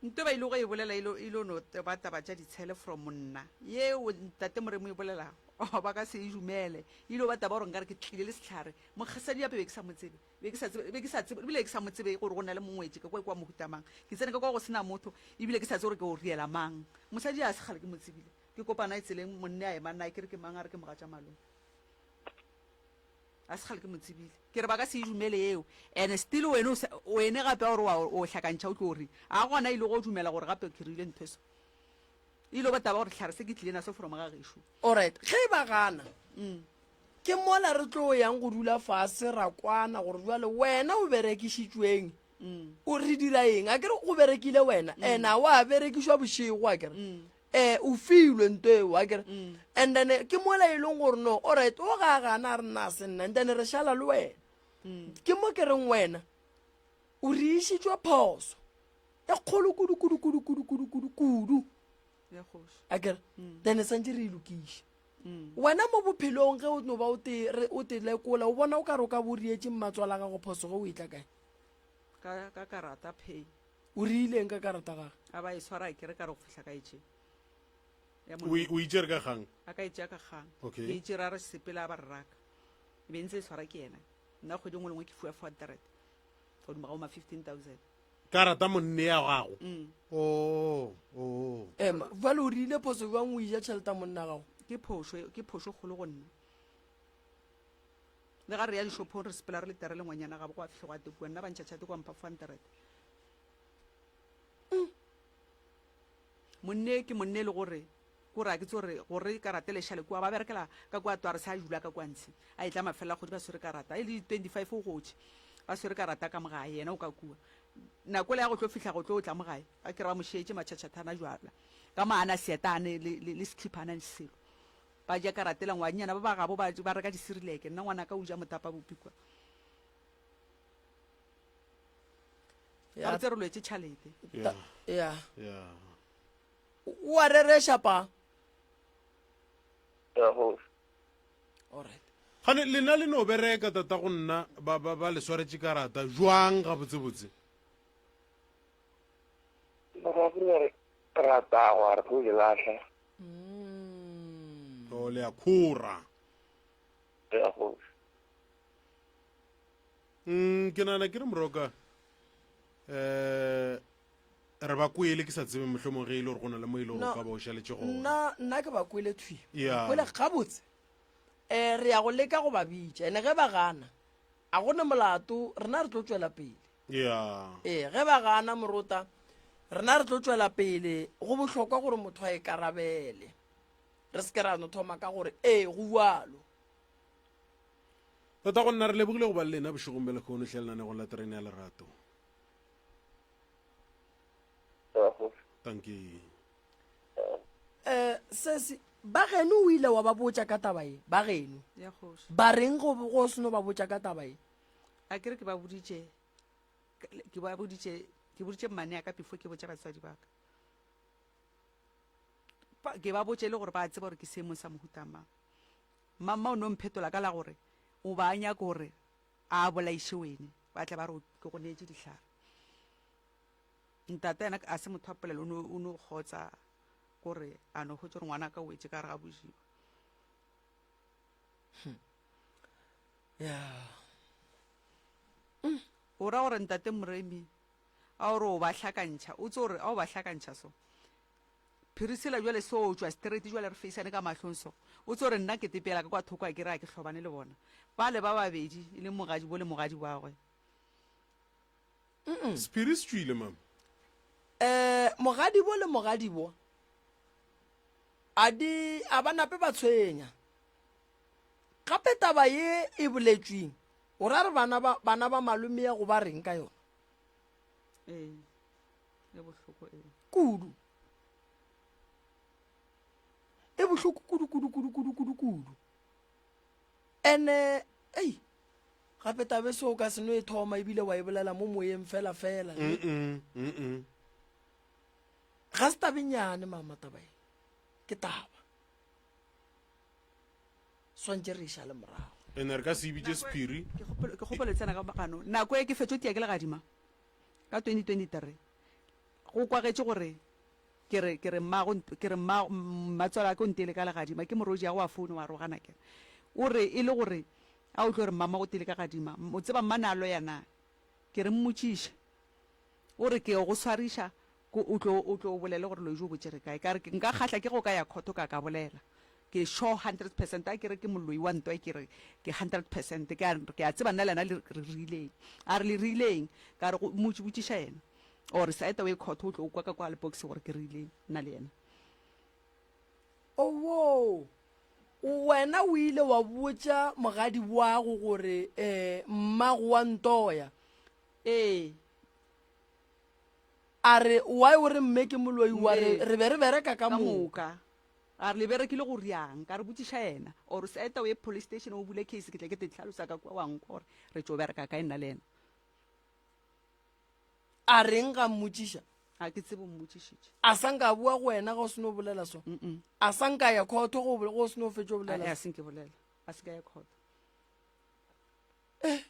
Nto ba ile go e bolela e lo no ba taba tša ditshele from monna yeo ntate Moremo e bolelago oh, ba ka se e dumele e ile ba taba gore nkare ke tlile le sehlare mokgasadi gape be ke sa mo tsebe be ke sa tsebe be ke sa tsebe ebile ke sa mo tsebe gore go na le mongwetši ka kwa kwa mohuta mang ke tsene ka kwa go sena motho ebile ke sa tsebe gore ke o riela mang mosadi a segale ke mo tsebile ke kopana e tseleng monne a ema nna ke re ke mang a re ke mogatša malome A se kgale ke mo tsebile. Ke re ba ka se e dumele eo. And still wene o sa, wene gape wa gore wa o hlakantšha o tlo reng? A gona e le go dumela gore gape ke rile ntho e so. E ile ba taba gore hlare se ke tlile naso from ga gešo. Alright, ge ba gana. Ke mola re tlo yang go dula fase ra kwana gore jwale wena o berekišitšweng o re dira eng a kere go berekile wena mm. ena wa berekišwa bošego a kere mm. eh o filwe nto eo a kere mm. and then ke mola e leng gore no alright o ga gana a re nna se nna and then re šala le wena ke mo ke reng wena o re išitšwe phoso e kgolo kudu kudu kudu kudu kudu kudu kudu a kere then santse re e lokiše Wena mo bophelong ge o no ba o te, re, o te lekola, o bona o ka re o ka bo o rietše mmatswala gago phoso ge o etla kae? Ka, ka karata pay. O riileng ka karata gage? A ba e swara ke re ka re go fihla ka e tše. Ya O e- o itšere ka kgang? A ka e tšea ka kgang. Okay. Ke itše ra re sepela a ba re raka. E be ntse e swara ke yena. Nna kgwedi e nngwe le nngwe ke fiwa 400. Godimo ga bo ma 15,000. Karata monne ya gago? Oh, oh. Ema, bjale o rile phoso bjang o eja tšhelete ya monna gago? Ke phošo, ke phošo kgolo go nna. Le ga re ya dishopong re sepela re le tere le ngwanyana gabo gwa fihla gwa tekua nna ba ntšha tšhate kwa mpha 400. Monne ke monne e le gore kore a ke tse gore gore karata le šale kua ba berekela ka kua tware sa dula ka kua ntshe a etla mafelela kgodi ba swere karata e le 25 o gotše ba swere karata ka mogae yena o ka kua nako le ya go tlo fihla go tlo tla mogae ba kere ba mo šetše matšhatšhathana jwala ka mo ana seetane le, le, le skipper ana le selo ba ja karata ela ngwanyana ba ba gabo ba, ba reka disirileke nna ngwana ka o ja motapa bopi kua ga re tse re lwetse tšhalete Yeah. ya Yeah. O a rereša pa? Ya kgoši. Alright. Gane lena le no bereka tata go nna ba ba ba le swaretše karata jwang gabotsebotse? Mara ke re ra tagwa re tlo di lahla. Mm. O le a khora. Ya kgoši. Mm, ke nagana ke re moroka eh re ba kwele ke sa tsebe mohlomong ge e le gore go na le mo e le gore o ka ba o šaletše gona nna nna ke ba kwele thwi Yeah. kwele gabotse um re ya go leka go ba bitša ene ge ba gana a go ne molato rena re tlo tšwela pele ya ee ge ba gana morota rena re tlo tšwela pele go bohlokwa gore motho a ikarabele re se ke ra no thoma ka gore ee go bjalo tota go nna re lebogile go ba le lena bošegong bja lekgono hle lenanegong la terene ya lerato Dankie. Eh, sesi ba geno o ile wa ba botša ka taba ye ba geno ya kgoši ba reng go go seno ba botša ka taba ye a ke re ke ba boditše ke ba boditše ke boditše mmane ya ka before ke botša batswadi ba ka Ba- ke ba botše e le gore ba tseba gore ke seemong sa mohuta mang mamma o no mphetola ka la gore o ba a nyaka gore a bolaiše wene ba tle ba re ke go neetše dihlare Ntate yena a se motho wa polelo, o no kgotsa gore a no hwetša gore ngwana ka o wetše ka gare ga božiwa. Hmm. Yeah. Mm. O ra gore ntate Moremi a o re o ba hlakantšha, o tse gore a o ba hlakantšha so. Phirisela jwale so o tšwa straight jwale re faceane ka mahlong so. O tse gore nna ke tepela ka kwa thoko a ke re a ke hlobane le bona. Bale ba babedi e le mogadi bo le mogadi wa gwe. Sephiri se tšwile, mama. Eh, mogadibo le mogadibo a di a ba nape ba tshwenya. Gape taba ye e boletšweng, o ra re bana ba bana ba malome ya go ba reng ka yona? Ee, e bohloko ee. Kudu. E bohloko kudu kudu kudu kudu kudu kudu. Ene ei gape tabe se o ka se no e thoma ebile wa e bolela mo moyeng fela fela. Mm mm. Ga se tabe nyane mama taba e. Ke taba. Swantše re e šale morago. Ene re ka se e bitše sephiri. Ke kgopelo ke kgopelo tsena ka gano. Nako e ke fetšo tia ke legadima ka 2023. Go kwagetše gore Ke re, ke re, mmago, ke re, mma, mmatswalake o nteile ka legadima, ke morwedi ya go wa foune wa rogana. Ke re, o re, e le gore a o tlo re mmama o teile ka gadima, o tseba mma ne a loya na? Ke re, mmotšiše. O re, ke yo go swariša, ko o tlo, o tlo o bolele gore Loji o botše re kae. Ka re, nka kgahla ke ge o ka ya khotho ka ka bolela. Ke sure 100%, a ke re ke moloi wa ntwa, ke re, ke 100%, ke a, ke a tseba nna le yena le, re rileng. A re, le rileng? Ka re, go, mmotši, botšiša yena. Or saeta o ye khotho o tlo kwa ka kwa le box gore ke rileng nna le yena. Owoo. Wena o ile wa botša mogadi wago gore um mmago wa ntoya. Ee. A re, Why o re mme ke moloi wa re re be re bereka ka moka. Moka. A re le berekile go riang? Ka re botšiša yena. Or seta o ye police station o bule case ke tle ke te hlalosa ka kua wa nkwa gore re tšo bereka kae nna le yena. A reng ga mmotšiša? A ke tsebe o mmotšišitše. A sa nka bua go wena ga o seno bolela so? A sa nka ya khotho go go o seno fetša o bolela? A se nke bolela. A se ka ya khotho. Eh,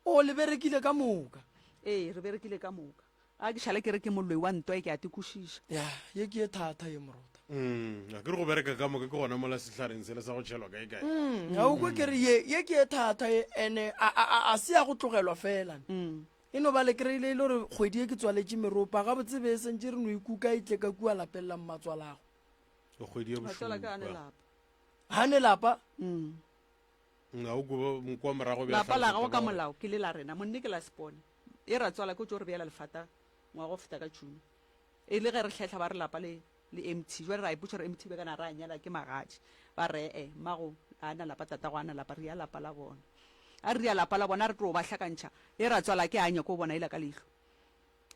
o le berekile ka moka. Ee, re berekile ka moka. A ke šale ke re ke moloi wa ntwa e ke a te kwešiša. Ya, ye ke ye thata ye morota. Mm, a ke re go bereka ka moka ke gona mola sehlareng sele sa go tšhelwa kae kae. Mm, ga o kwe ke re ye ye ke ye thata ye ene a a a a se ya go tlogelwa fela. Mm. E no ba le kry-ile e le gore kgwedi ye ke tswaletše meropa gabotse be e sentše re no ikuka e tle ka kua lapeng la mmatswalago. Kgwedi ya Matswala ka a ne bošupa. lapa. Ga ne lapa? Mm. Ga o kwe kwa morago bja Lapa la hlalosa gagwe taba ka gore molao ke le la rena, monne ke la sepone. E ratswala ke o tšo re beela lefata ngwaga o feta ka June. E le ge re hlehla ba re lapa le le empty. Jwale ra ipotša gore empty be kana ra nyala ke magadi. Ba re ee, mmago a na lapa, tatago a na lapa, re ya lapa la bona. A re ya lapa la bona re tlo ba hlakantšha. E ratswala ke a nyako bona ela ka leihlo.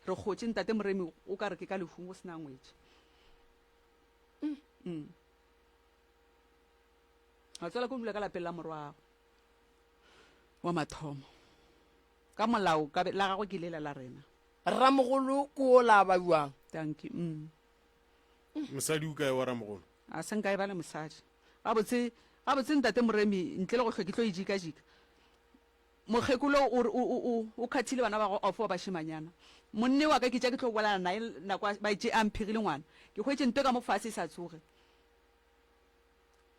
Re kgotše ntate Moremi o ka re ke ka lehung go sena ngwetši. Mm. Ratswala ke o dula ka lapeng la morwago wa mathomo. Ka molao ka la gagwe ke lela la rena. Ramogolo ke o la ba bjang? Dankie. Mm. Mosadi o kae wa ramogolo? A se nka e ba le mosadi. Gabotse, gabotse ntate Moremi, ntle le go hlwe ke tlo e jika-jika. Mokgekolo o re o, o, o, o khathile bana ba gagwe off wa bašemanyana. Monne wa ka ke tša ke tlo bolana naye nako a, ba itše a mphegile ngwana. Ke hwetše nto ka mo fase e sa tsoge.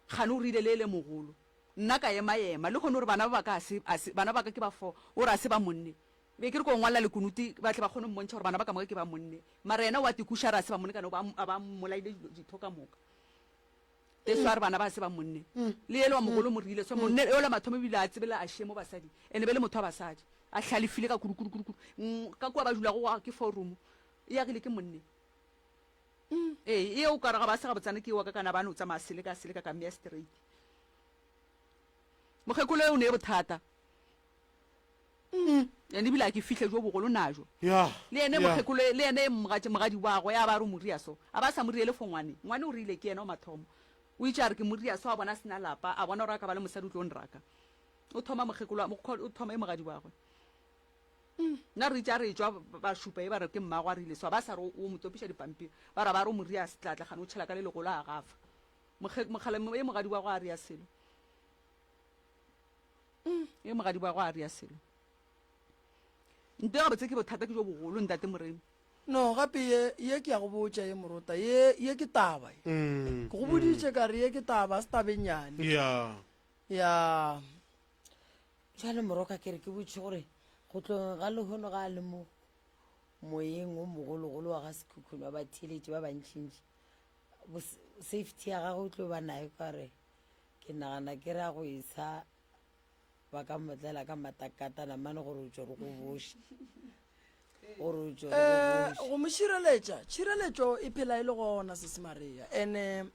Kgane o rile le le mogolo. Nna ka ema ema. Le kgone gore bana ba ba ka a se, a se, bana ba ka ke ba fo, o re a se ba monne. Be ke re ko ngwalela lekunuti ba tle ba kgone mmontšha gore bana ba ka moka ke ba monne. Mara yena o a tekuša a re a se ba monne kana o ba, a ba mmolaile ditho ka moka. Teso a re bana ba a se ba monne. Le yele wa mogolo o mo rile so monne yola mathomo ebile a tsebela a shemo basadi. Ene be le motho wa basadi. A hlalefile ka kudu kudu kudu kudu. Ka kua ba dulago gwa ke four room. E agile ke monne. Ee, e o ka re ga ba se gabotsana ke wa ka kana ba no tsamaya seleka seleka ka mmea straight. Mokgekolo o ne bothata. Ene ebile a ke fihle jo bogolo najo. Ya. Le ene mokgekolo le ene mogatše mogadi wa gwe a ba re moria so. A ba sa moriele fo ngwane. Ngwane o rile ke yena o mathomo. O itše a re ke moria so a bona sena lapa, a bona gore a ka ba le mosadi o tlo nraka. O thoma mokgekolo o thoma e mogadi wa gwe. Nna re itše a re etšwa ba šupa e ba re ke mmago a rile so ba sa re o mo topiša dipampiri ba ra ba re o mo ria setlatla gane o tšhela ka le legolo a gafa mokgale e mogadi wa go a ria selo e mogadi wa go a ria selo nte gabotse ke bothata ke jo bogolo ntate Moremi. No gape ye ye ke ya go botša ye morota ye ye ke taba ye ke go boditše ka re ye ke taba a se taba e nnyane ya ya Bjale moroka ke re ke botše gore go tlogeng ga lehono ga a le mo moyeng o mogologolo wa ga Sekhukhune wa batheeletši ba bantšintši, safety ya gagwe o tlo ba nayo ka gore ke nagana ke ra go e sa ba ka motlela ka matakatana mane gore o tšo re go boše gore o tšo re go Eh, boše. go mo šireletša tšhireletšo e phela e le gona sesi Maria ene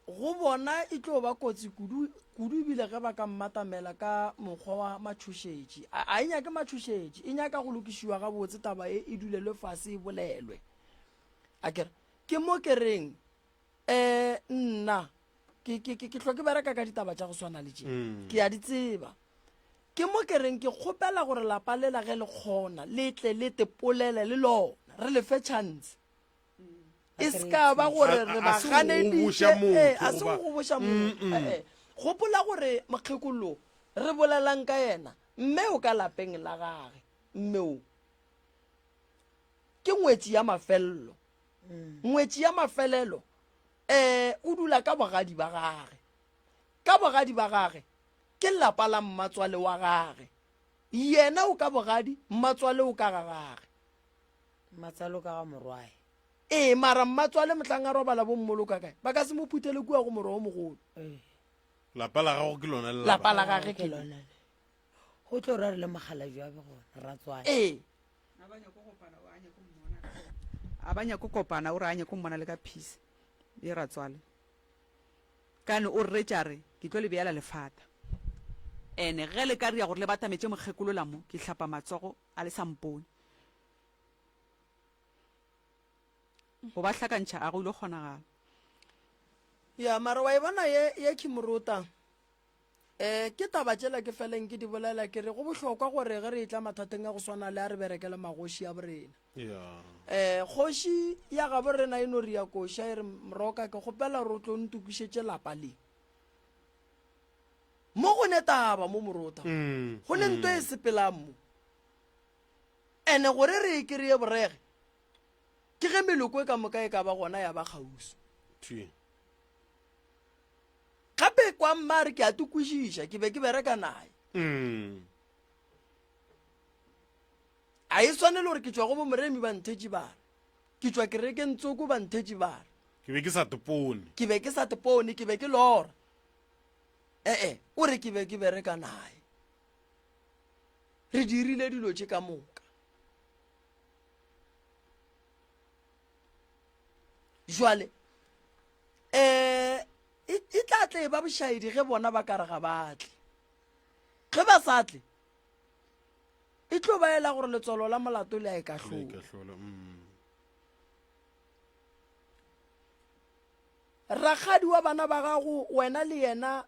Go bona e tlo ba kotsi kudu, kudu ebile ge ba ka mmatamela ka mokgwa wa matšhošetši. A, a e nyake matšhošetši, e nyaka go lokišiwa gabotse taba e, e dulelwe fase e bolelwe. A ke re, ke mo ke reng, eh, nna, ke, ke, ke, ke hlwa ke bereka ka ditaba tša go swana le tše. Ke a di tseba. Ke mo ke reng ke kgopela gore lapa lela ge le kgona, le tle le tepolele le lona, re le fe chance. E se ka ba gore re ba ganeditše, ee, a se go goboša motho. Ee, gopola gore mokgekolo re bolelang ka yena, mme o ka lapeng la gage, mme o ke ngwetši ya mafelelo. Ngwetši ya mafelelo um o dula ka bogadi ba gage. Ka bogadi ba gage ke lapa la mmatswale wa gage. Yena o ka bogadi, mmatswale o ka ga gage. Mmatswale o ka ga morwae. Ee, mara mmatswale mohlang a robala bo mmoloka kae? Ba ka se mo phuthele kua go morwa o mogolo. Ee. Lapa la gago ke lona le lapa la gage ke lona le. Go tlo ra re le mokgalabje wa be gona, ratswale. Ee. A ba nyako kopana, o a nyako mmona. A ba nyako kopana, o re a nyako mmona le ka peace. Ye ratswale. Kane o rretša a re, Ke tlo le beela lefata. Ene ge le ka ria gore le batametše mokgekolola mo, ke hlapa matsogo a le sa mpone. Go ba hlakantšha a go ile kgonagala. Ya, mara wa e bona ye, ye Kimorota? Eh, ke taba tšela ke feleng ke di bolela ke re go bohlokwa gore ge re etla mathateng a go swana le a re berekele magoši a borena. Yeah. Eh, kgoši ya gabo rena e no re ya koša e re mroka ke kgopela gore o tlo ntokišetše lapa le. Mo go ne taba mo morota. Go ne nto e sepelang mo. Ene gore re e kry-e borege ke ge meloko e ka moka e ka ba gona ya ba kgauswi. Thwi. Gape kwa mma a re ke a te kwešiša, ke be ke bereka naye. Mm. A e swanele gore ke tšwa go bomoremi ba nthetše ba re. Ke tšwa kerekeng tsoko ba nthetše ba re. Ke be ke sa tepone. Ke be ke sa tepone, ke be ke lora. Ee, o re ke be ke bereka naye. Re dirile dilo tše ka moka. Jwale um e, e tla tle e ba bošaedi ge bona ba ka re ga ba tle. Ge ba sa tle, e tlo ba ela gore letswalo la molato le a e kahlola. Mm. Rakgadi wa bana ba gago, wena le yena,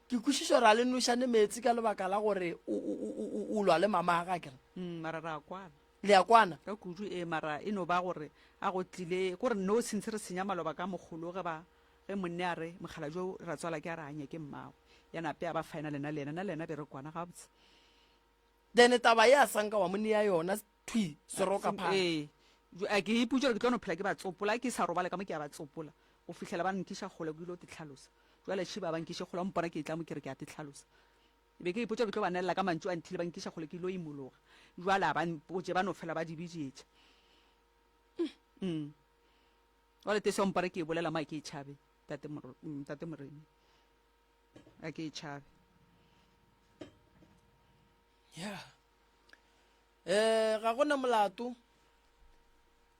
ke kwešiša gore a le nošane meetse ka lebaka la gore o lwa le mama ga kere. Mm, mara ra kwana. Le a kwana? Ka kudu ee, mara e no ba gore a go tlile ko re no since re senya maloba ka mogolo ge ba ge monne a re mokgalabje o ratswala ke a re a nyake mmagwe ya nape a ba final nna le yena nna le yena be re kwana gabotse. Then taba ye a sanka wa mo nea yona thwi seroka phaa. Ee, a ke ipotša gore ke tlo no phela ke ba tsopola ke sa robale ka mo ke a ba tsopola go fihlela ba nkiša kgole ke ile go te hlalosa jwale šiba ba nkiše kgole ba mpona ke etla mo ke re ke a te hlalosa Ke be ke ipotša gore ke tlo ba nelela ka mantšu a nthile ba nkiša kgole ke ilo imologa. Bjale a ba mpotše ba no fela ba di bijetša. Mm. Jwale te seo mpare ke e bolela mo a ke e tšhabe, tate Moro, mm, tate Moremi. A ke e tšhabe. Yeah. Eh, ga gona molato.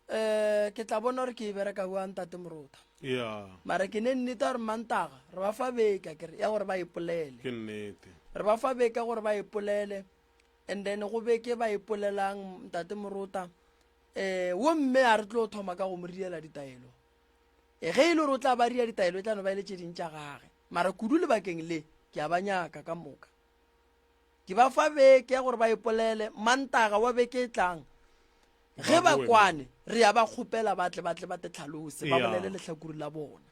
Eh, ke tla bona gore ke e bereka bjang tate Morota. Yeah. Mara ke ne nnete gore Mantaga re ba fa beke akere ya gore ba ipolele. Ke nnete. Re ba fa beke gore ba ipolele and then go beke ba ipolelang ntate Morota. Eh, wo mme a re tlo thoma ka go mo riela ditaelo. E ge e le gore o tla ba ria ditaelo e tla no ba e le tše ding tša gage. Mara kudu lebakeng le ke a ba nyaka ka moka. Ke ba fa beke ya gore ba ipolele, Mantaga wa beke e tlang. Ge ba kwane, re ya ba kgopela ba tle ba tle ba te tlhalose, ba bolele lehlakore la bona.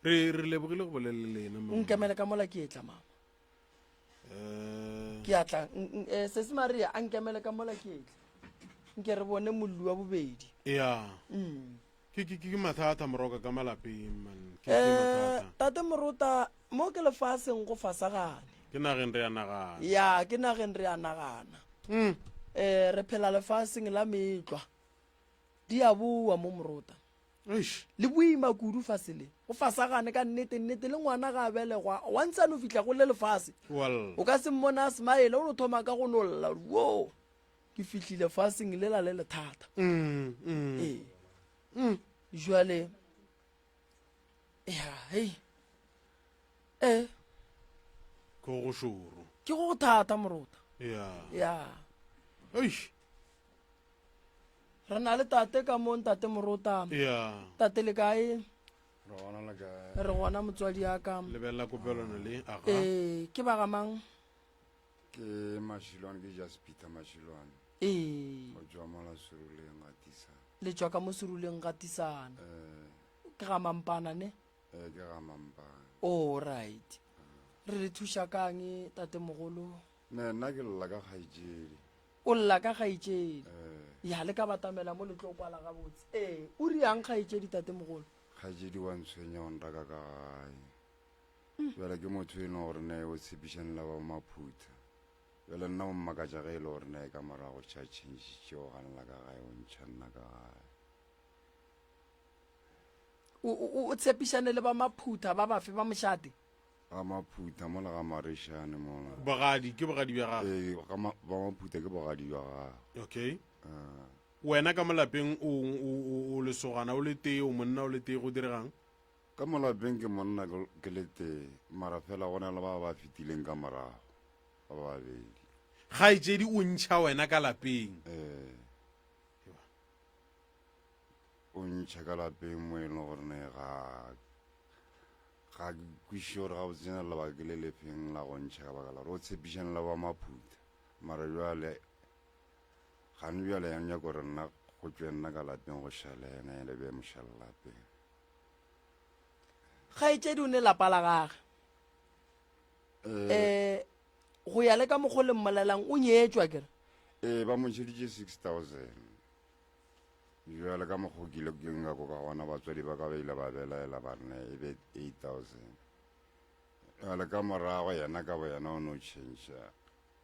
Re re lebogile go bolela le lena mama. Nkemele ka mola ke etla mama. Eh. Ke a tla. Eh, Sesi Maria a nkemele ka mola ke etla. Nke re bone molli wa bobedi. Ya. Mm. Ke ke ke mathata moroka ka malapeng man. Ke ke Eh, mathata. Tate Morota, mo ke lefaseng go fasagane. Ke nageng re a nagana. Ya, ke nageng re a nagana. Mm. Eh, re phela lefaseng la meetlwa. Di a boa mo Morota. Eish. Le boima kudu fase le. Go fasagane ka nnete nnete le ngwana ga a belegwa once a no fihla go le lefase. Well. O ka se mmone a smile o no thoma ka go no lla wo. Ke fihlile faseng lela le lethata. Mm, mm. Ee. Mm. Jwale ya hei. Eh. Ke go šoro. Ke go thata morota. Ya. Ya. Eish. Re na le tate ka mo ntate morota. Ya. Tate le kae? Re gona le kae? Re gona motswadi ya ka. Lebelela kopelwana le aga. Eh, ke ba ga mang? Ke Mashilwane, ke Just Peter Mashilwane. Ee. Go tšwa mola Seruleng ga Tisana. Le tšwa ka mo Seruleng ga Tisana. Eh. Ke ga Mampana ne? Eh, ke ga Mampana. Oh, right. Re le thuša kang tate mogolo? Ne nna ke lla ka kgaetšedi. O lla ka kgaetšedi. Eh. Ya le ka batamela mo le tlo kwala gabotse. Ee, o riang kgaetšedi tate mogolo? Kgaetšedi wa ntshwenya o nraka ka gae. Bjale ke motho e leng gore ne o tshepišane le ba Maphutha. Bjale nna o mmakatša ge e le gore ne ka morago tšha tšhentšhitše o ganela ka gae o ntšha nna ka gae. O, o, o tshepišane le ba Maphutha ba bafe ba mošate? Ga Maphutha mola ga Marešane mola. Bogadi, ke bogadi bja gagwe? Ee, ga ma, ba Maphutha ke bogadi bja gagwe. Okay. Ah. Wena ka mo lapeng o, o, o, o lesogana o le tee, o monna o le tee, go diregang? Ka mo lapeng ke monna ke le tee, mara fela go na le ba ba fetileng ka morago ba babedi. Kgaetšedi o ntšha wena ka lapeng. Ee. O ntšha ka lapeng mo e leng gore ne ga ga ke kwešiše gore gabotse na lebaka ke le lefeng la go ntšha ka baka la gore o tshepišane le ba maphutha mara jwale gane bjale ya nyaka gore nna go tšwe nna ka lapeng go šale yena yena be mošale lapeng. Kgaetšedi o ne lapa la gage. Eh go ya le ka mokgo le mmolelang o nyetšwa kere. Ee ba mo ntšheditše 6000. Bjale ka mokgo ke ile ke nkako ka gona batswadi ba ka ba ile ba belaela ba re e be 8000. Bjale ka morago yena ka boyena o no change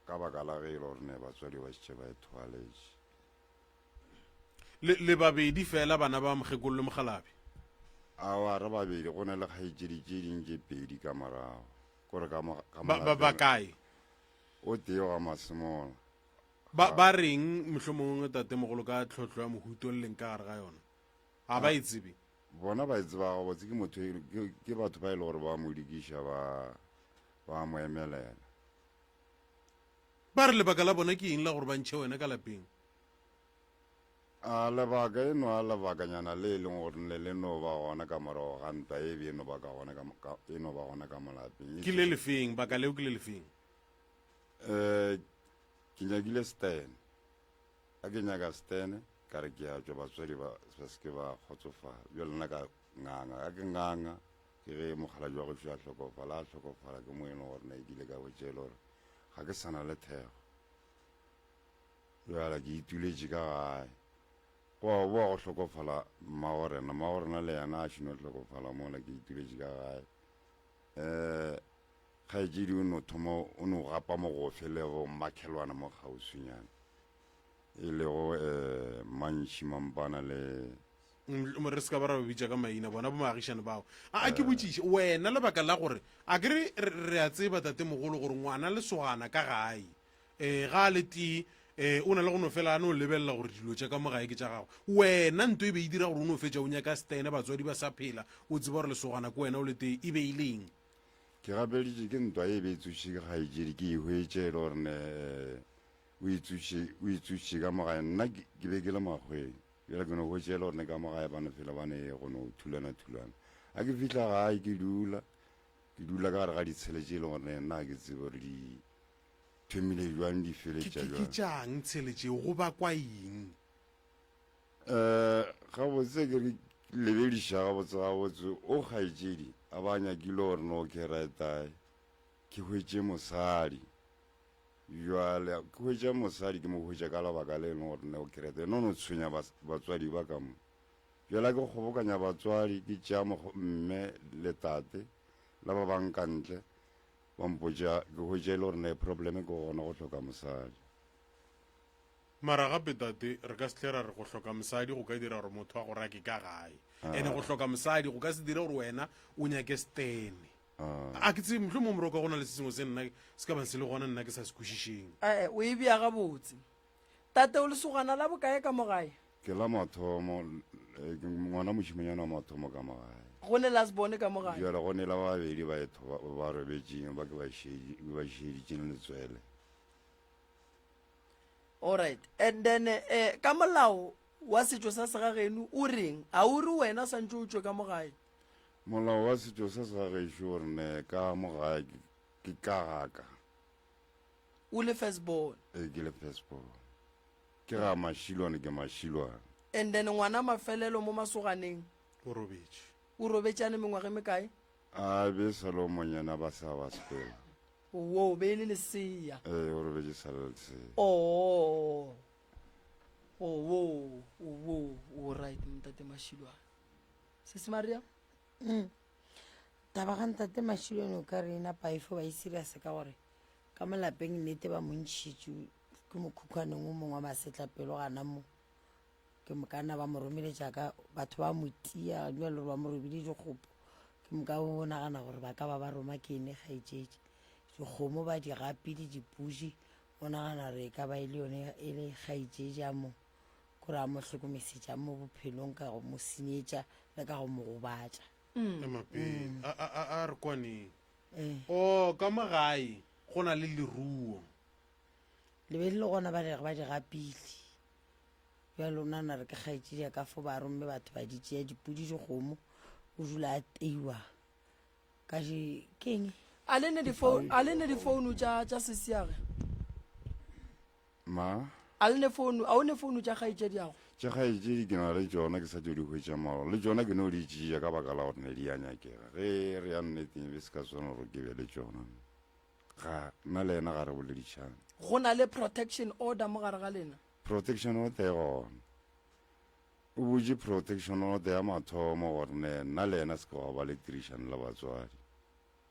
ka baka la ge e le gore ne batswadi ba šetše ba e thwaletše. Le, le babedi fela bana ba mokgekolo le mokgalabje? Aowa, re babedi, go na le kgaetšedi tše ding tše pedi ka morago. Kore ka mo, ka Ba, ba, ba kae? O tee wa Masemola. Ba, ba reng mohlomongwe tatemogolo ka tlhohlo ya mohuto le leng ka gare ga yona? Ga ba e tsebe? Bona ba e tseba gabotse, ke motho, e, ke, ke batho ba e le gore ba mo dikiša, ba, ba mo emelela. Ba re lebaka la bona ke eng la gore ba ntšhe wena ka lapeng? A lebaka e no a lebakanyana le e leng gore le le no ba gona ka morago ga ntwa e be e no ba ka gona ka, ka, e no ba gona ka mo lapeng. E Ke le lefeng? Baka leo ke le lefeng? Eh, ke nyakile Stan. A ke nyaka Stan, ka re ke a tšwa batswadi ba ba se ke ba kgotsofala. Bjale nna ka nganga, ka ke nganga, ke ge mokgalabje wa gešo a hlokofala, a hlokofala ke mo e leng gore na e kile ka botša e le gore ga ke sa na le thekgo. Bjale ke ituletše ka gae. Gwa boa go hlokofala mmagorena, mmagorena le yena a šino hlokofala mola ke ituletše ka gae. Um kgaetšedi o no thoma o no gapa mogofe le go makhelwana mo kgauswinyana e lego um Mantši Mampana le Mm, re se ka ba ra ba bitša ka maina bona bomaagišane bao a ke botšiše wena lebaka la gore a ke re re a tseba tatemogolo gore ngwana lesogana ka gae um ga a le tee um o na le go no fela a no lebelela gore dilo tša ka mo gae ke tša gagwe. Wena nto e be e dira gore o no fetša o nyaka stene batswadi ba sa phela, o tseba gore lesogana ke wena o le tee, e be e le eng? Ke gapeleditše ke ntwa e be e tsošitše ke kgaetšedi, ke e hwetše e le gore ne o e tsošitše, o e tsošitše ka mo gae. Nna ke be ke le makgweng, bjale ke no hwetše e le gore ne ka mo gae ba no fela ba ne go no thulana-thulana. Ga ke fihla gae ke dula, ke dula ka gare ga ditshele tše e leng gore ne nna ga ke tsebe gore di thomile bjang di feletša Ke bjang. tšang tshele tšeo go bakwa eng? Um gabotse ke re lebediša gabotse gabotse o kgaetšedi a ba nyakile gore no ke retae ke hwetše mosadi jwale ke hwetša mosadi ke mo hwetša ka lebaka le e leng gore no ke retae no no tshwenya batswadi ba ka mo jwale ke kgobokanya batswadi ke tšea mme le tate le ba bang ka ntle Ba mpotša, ke hwetša e le gore ne probleme ke gona go hloka mosadi. Mara gape tate, re ka se tle ra re go hloka mosadi go ka dira gore motho a go rake ka gae. Ene go hloka mosadi go ka se dire gore wena o nyake stene. A ke tsebe, mohlomongwe moroka go na le se sengwe se nna se ka bang se le gona nna ke sa se kwešišeng. Ee, o e bea gabotse. Tate, o lesogana la bokae ka mo gae? Ke la mathomo, eh, ke ngwana mošimanyana wa mathomo ka mo gae. Go ne last born ka mo gae? Bjale go ne la babedi ba etho ba, ba robetšeng ba ke ba šedi, ba šeditšeng letswele. Alright. And then eh, ka molao wa setšo sa segageno o reng? A o re wena o santše o tšwe ka mo gae? Molao wa setšo sa segagešo o re ne ka mo gae ke, ke ka gaka. O le first born? Ee, ke le first born. Ke ga Mašilwane, ke Mašilwane. And then ngwana mafelelo mo masoganeng. O robetše. O robetšane mengwaga e mekae? A be sa le o monyana ba sa ba sepela. Wo be e le lesea. Ee, o robetše sa le lesea. Oh. Oh, wo, wo, o right ntate Mašilwane. Sesi Maria? Mm. Taba ga ntate Mašilwane o ka re ena paifo ba e serious ka gore ka mo lapeng nnete ba mo ntšhitše ke mokhukhwaneng o mongwe wa masetlapelo gana mo ke mokana ba mo romeletša ka batho ba mo tia jale gore ba mo robile dikgopo ke moka o nagana gore ba ka ba ba roma ke ene kgaetšetše dikgomo ba di gapile dipuši o nagana gore e ka ba e le yone e le kgaetšetše a mo kore a mo hlokomesetša mo bophelong ka go mo senyetša le ka go mo gobatša. Ema pele. A, a, a, a re kwaneng. Ee. O, ka mo gae go na le leruo. Le be le le gona ba re ba di gapile. Bjale o nagana re ke kgaetšedi ya ka fo ba romme batho ba di tšea dipudi dikgomo o dula a teiwa ka di keng. A le ne di a le ne difounu tša tša sesiage? Ma? A le ne founu a o ne founu tša kgaetšediago? Tša kgaetšedi ke na le tšona ke sa tšo di hwetša maloba. Le tšona ke no di tšea ka baka la gore ne di a nyakega. Ge re ya nneteng e be se ka swanela gore ke be le tšona. Ga, nna le yena ga re boledišane. Go na le protection order mo gare ga lena? Protection order e gona. O butše protection order ya mathomo gore ne nna le yena se ke gwa ba le tirišano le batswadi.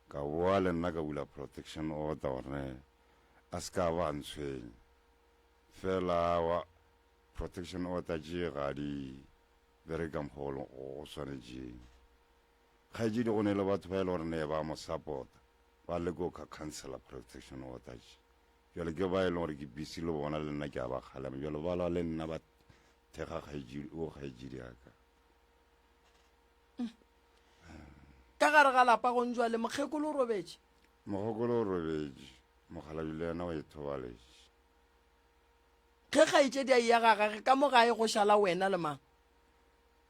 Ka boa le nna ka bula protection order gore ne a se ka ba a ntshwenya. Fela awa protection order tše ga di bereke ka mokgwa o go swanetšeng. Kgaetšedi go ne le batho ba e le gore ne ba mo support-a ba leka go ka cancela protection order tše. Bjale ke ba e leng gore ke busy le bona le nna ke a ba kgalema. Bjale ba lwa le nna ba thekga kgaetšedi o kgaetšedi ya ka. Ka gare ga lapa go njwale mokgekolo o robetše. Mokgekolo o robetše, mokgalabje le yena o ithobaletše. Ge kgaetšedi a eya ga gage ka mo gae go šala wena le mang?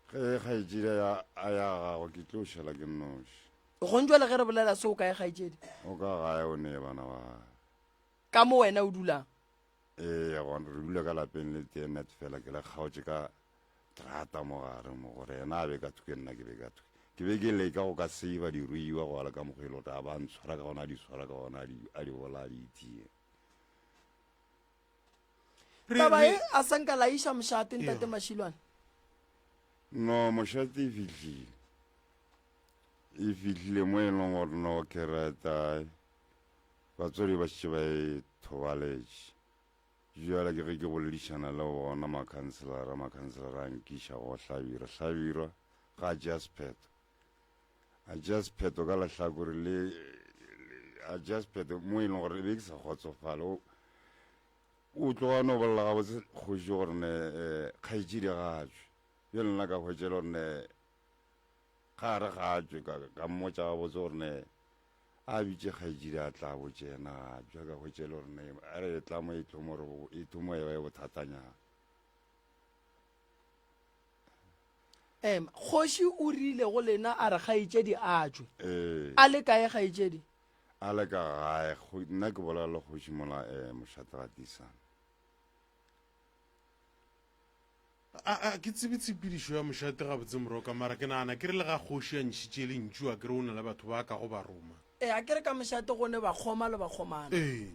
Ge kgaetšedi a ya ga gagwe ke tlo šala ke nnoši. Go njwale ge re bolela se o kae kgaetšedi? O ka gae o ne bana ba gage. Ka mo wena o dulang? Ee, gona re dula ka lapeng le tee net fela ke le kgaotše ka terata mo gare mo gore yena a be ka thoko nna ke be ka thoko. Ke be ke leka go ka save-a diruiwa go ala ka mokgwa e le gore a ba ntshwara ka gona a di tshwara ka gona a di a di bolaya a di itia. Taba e a sa nka la iša mošate ntate Mashilwane. No mošate e fihlile. E fihlile mo e leng gore no ke retae. Batswadi ba šetše ba e thobaletše. Bjale ke ge ke boledišana le bona makhanselara, makhanselara a nkiša go Hlabirwa. Hlabirwa ga a tšea sephetho. A tšea sephetho ka lehlakore le, a tšea sephetho mo e leng gore e be ke sa kgotsofale. O, o tloga no bolela gabotse kgoši gore ne eh, kgaetšedi ga a tšwe. Bjale nna ka hwetša e le gore ne ga a re ga a tšwe, ka, ka mmotša gabotse gore ne A bitše kgaetšedi a tla botše yena a tšwa ka hwetša e le gore ne a re tla mo e thomo re e thomo e ba e bothatanyana. Em, kgoši o rile go lena a re kgaetšedi a tšwe. Ee. A le kae kgaetšedi? A le ka gae, nna ke bolela le kgoši mola um mošate ga Tisana. A, a ke tsebe tshepedišo ya mošate gabotse Moroka, mara ke nagana ke re le ga kgoši a ntšhitše lentšu a ke re o na le batho ba a kago ba roma. Ee, a ke re ka mošate go ne bakgoma le bakgomana. Ee.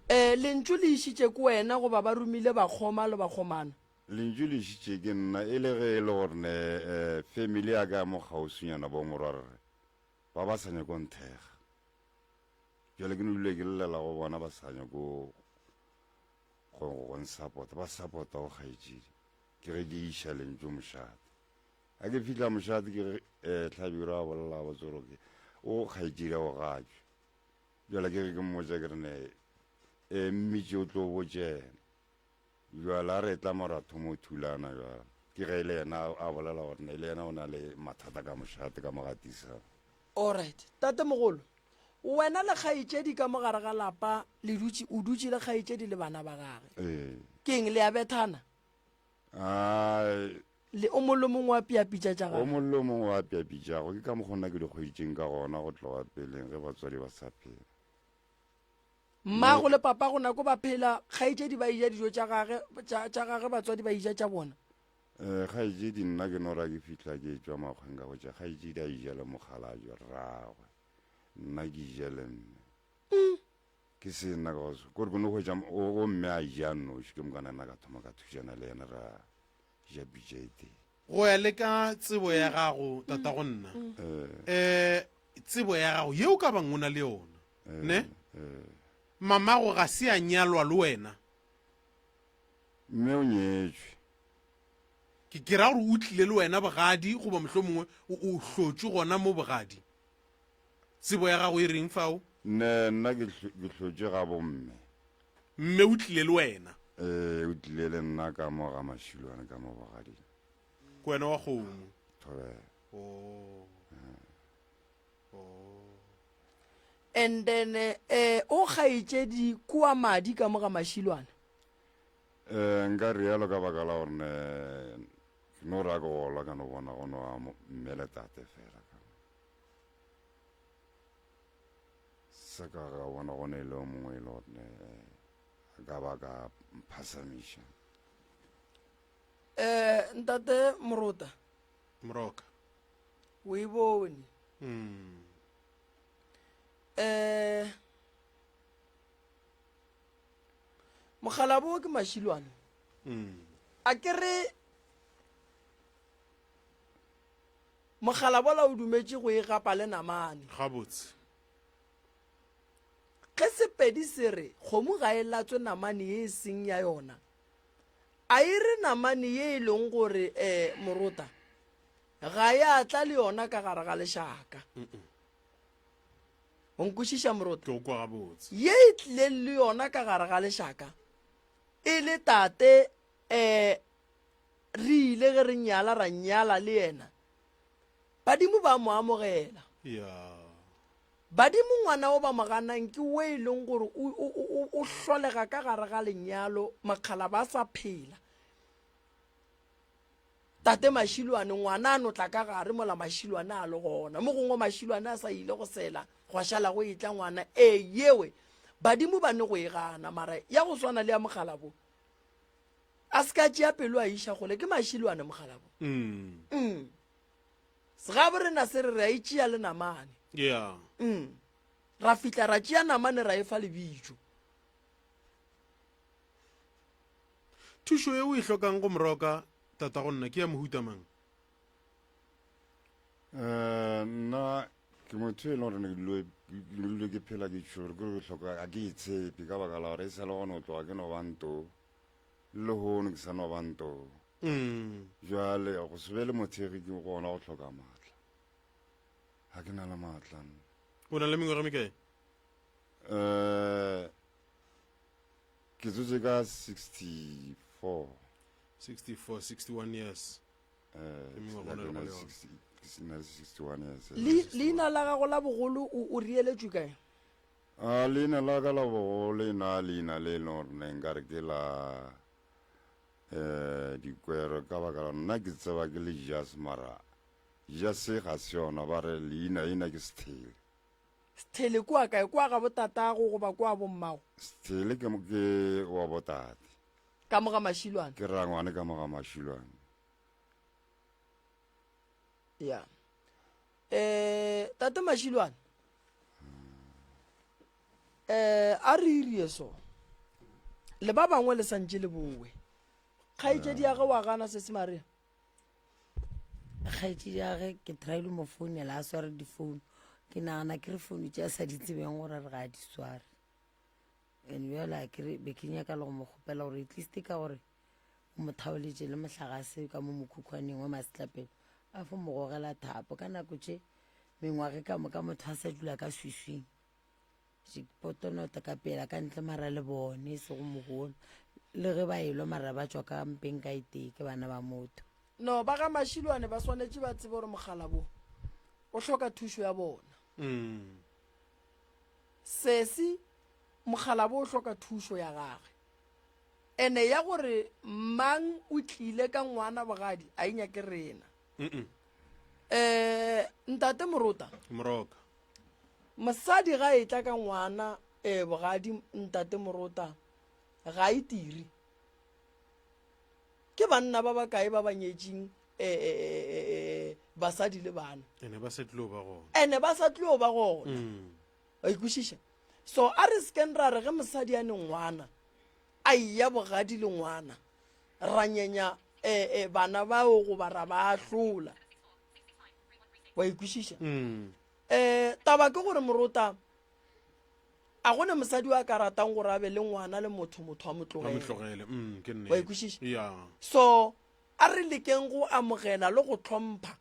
Ee, lentšu le išitše ke wena goba ba romile bakgoma le bakgomana? Lentšu le išitše ke nna, e le ge e le gore ne eh, family ya ka ya mo kgauswinyana bo morwarre ba ba sa nyako nthekga. Bjale ke no dule ke llela go bona ba sa nyako go go nsapota ba sapota go kgaetšedi ke ge ke iša lentšu mošate ga ke fihla mošate ke ge um hlabirwa a bolela botse gore ke o kgaetšedi o gatšwe bjale ke ge ke mmotša ke re ne um mmitše o tlo botšena bjale a re tla moratho mo thulana bjale ke ge e le yena a bolela gore ne le yena o na le mathata ka mošate ka mo gatisang Alright. Tatemogolo, wena le kgaetšedi ka mo gare ga lapa le dutše, o dutše le kgaetšedi le bana ba gage. Ee. Keng le a bethana? Ai. Le o mongwe le mongwe wa pea pitša tša O gagwe. mongwe le mongwe wa pea pitšago. Ke ka mokgwa nna ke di kgweditšeng ka gona go tloga peleng ge batswadi ba sa phela. Mmago le papago nako ba phela, kgaetšedi ba eja dijo tša gage, tša, tša gage batswadi ba eja tša bona. Eh, kgaetšedi nna ke no ra ke fihla ke tšwa makgweng ka botša kgaetšedi a ija le mokgalabje rragwe nna ke ija le mme ke se nna ka go kore ke no hwetša o mme a ja nnoši ke mokana nna ka thoma ka thušana le yena ra ja pitša e tee Go ya le ka tsebo ya gago tatago nna eh tsebo ya gago yeo ka bang o na le yona ne mamago ga se a nyalwa le wena Mme o nyetšwe. Ke, ke ra gore o tlile le wena bogadi, goba mohlomongwe o, o hlotšwe gona mo bogadi. Tsebo ya gago e reng fao? Ne, nna ke, ke hlotšwe ga bomme. Mme o tlile le wena? Ee, o tlile le nna ka mo ga Mašilwane ka mo bogading. Ke wena wa kgomo? Thobela. Oh. And then eh o kgaetšedi kua madi ka mo ga Mašilwana? Eh nka rialo ka baka la gore ne ke no ra ke gola ka no bona go no a mme le tate fela ka se ka ga bona go ne le o mongwe e le gore ne a ka ba ka mphasamiša. Eh ntate Morota. Moroka. O e bone. Mm. Eh Mokgalabo ke Mašilwane. Mm. A ke re Mokgalabola o dumetše go e gapa le namane. Gabotse. Ge Sepedi se re kgomo ga e latswe namane ye e seng ya yona, a e re namane ye e leng gore um morota ga ya tla le yona ka gare ga lešaka. O nkwešiša morota? Ke o kwa gabotse. Ye e tlileng le yona ka gare ga lešaka e le tate um re ile ge re nyala ra nyala le yena, badimo ba mo amogela. Ya. Badimo ngwana o ba mo ganang ke o e leng gore o, o, o, o hlolega ka gare ga lenyalo makgala ba sa phela. Tate Mašilwane ngwana a no tla ka gare mola Mašilwane a le gona. Mo gongwe Mašilwane a sa ile go sela gwa šala go etla ngwana. Ee yewe badimo ba ne go e gana mara ya go swana le ya mokgalabo a se ka tšea pelo a iša kgole ke Mašilwane mokgalabo. Mm. Mm. Segabo rena se re re a e tšea le namane. Yeah. Mm. Ra fihla ra tšea namane ra e fa lebitšo. Thušo ye o e hlokang go Moroka, tatago nna, ke ya mohuta mang? Eh, nna ke motho e leng gore ne ke dilo- ke dule ke phela ke tšhogile ke gore ke hloka ga ke itshepe ka baka la gore e sa le gone go tloga ke no ba nto le lehono ke sa no ba nto Mm. jale go se be le mothegi ke gona go hloka maatla ga ke na le maatla nna. O na le mengwaga e mekae? Eh, Ke tsotse ka 64. 64, 61 years. Eh, Ke mengwaga o na lego le yona. ke na le 61 years. Le, leina la gago la bogolo o, o reeletšwe kae? A leina la ka la bogolo e na leina le e leng gore ne nkare ke la eh dikwero ka baka la nna ke tseba ke le Jas mara Jas ga se yona ba re leina ena ke Sethele. Sethele kua kae? Kua ga botatago goba kua bommago? Sethele ke, ke wa botate. Ka mo ga Mašilwane? Ke rangwane ka mo ga Mašilwane. Ya. Eh, tate Mašilwane. Eh, a re irie so. Le ba bangwe le santše le bowe. Kgaetšedi ya ge wa gana sesi Maria? Kgaetšedi ya ge ke tryile mo founela a sware difounu ke nagana ke re founu tše a sa di tsebeng gore re ga a di sware and bjale a ke re be ke nyaka le go mo kgopela gore at least ka gore o mo thaoletše le mohlagase ka mo mokhukhwaneng wa masetlapelo a fo mo gogela thapo ka nako tše mengwage ka moka motho a sa dula ka swiswing Potonota ka pela ka ntle mara le bone e sego mogolo le ge ba elwa mara ba tšwa ka mpeng ka e tee ke bana ba motho. No ba ga Mashilwane ba swanetše ba tsebe gore mokgalabo o hloka thušo ya bona. Sesi mokgalabo o hloka thušo ya gage. Ene ya gore mang o tlile ka ngwana bogadi a e nyake rena. Eh ntate Morota. Moroka. Mosadi ga etla ka ngwana e bogadi ntate Morota ga e tiri. Ke banna ba bakae ba ba nyetšing e, e, e, e, basadi le bana. Ene ba sa tlilo ba gona. Ene ba sa tlilo ba gona. Mm. Wa ikwešiša? So a re sekeng ra re ge mosadi a ne ngwana a eya bogadi le ngwana ra nyenya e, e, bana bao goba ra ba ahlola. Wa ikwešiša? Mm. Um taba ke gore morota a gone mosadi wa ka ratang gore a be le ngwana le motho motho a mo Ba mo tlogele tlogele. Mm, ke nnete. Wa ikwešiša? Ya. So a re lekeng go amogela le go hlompha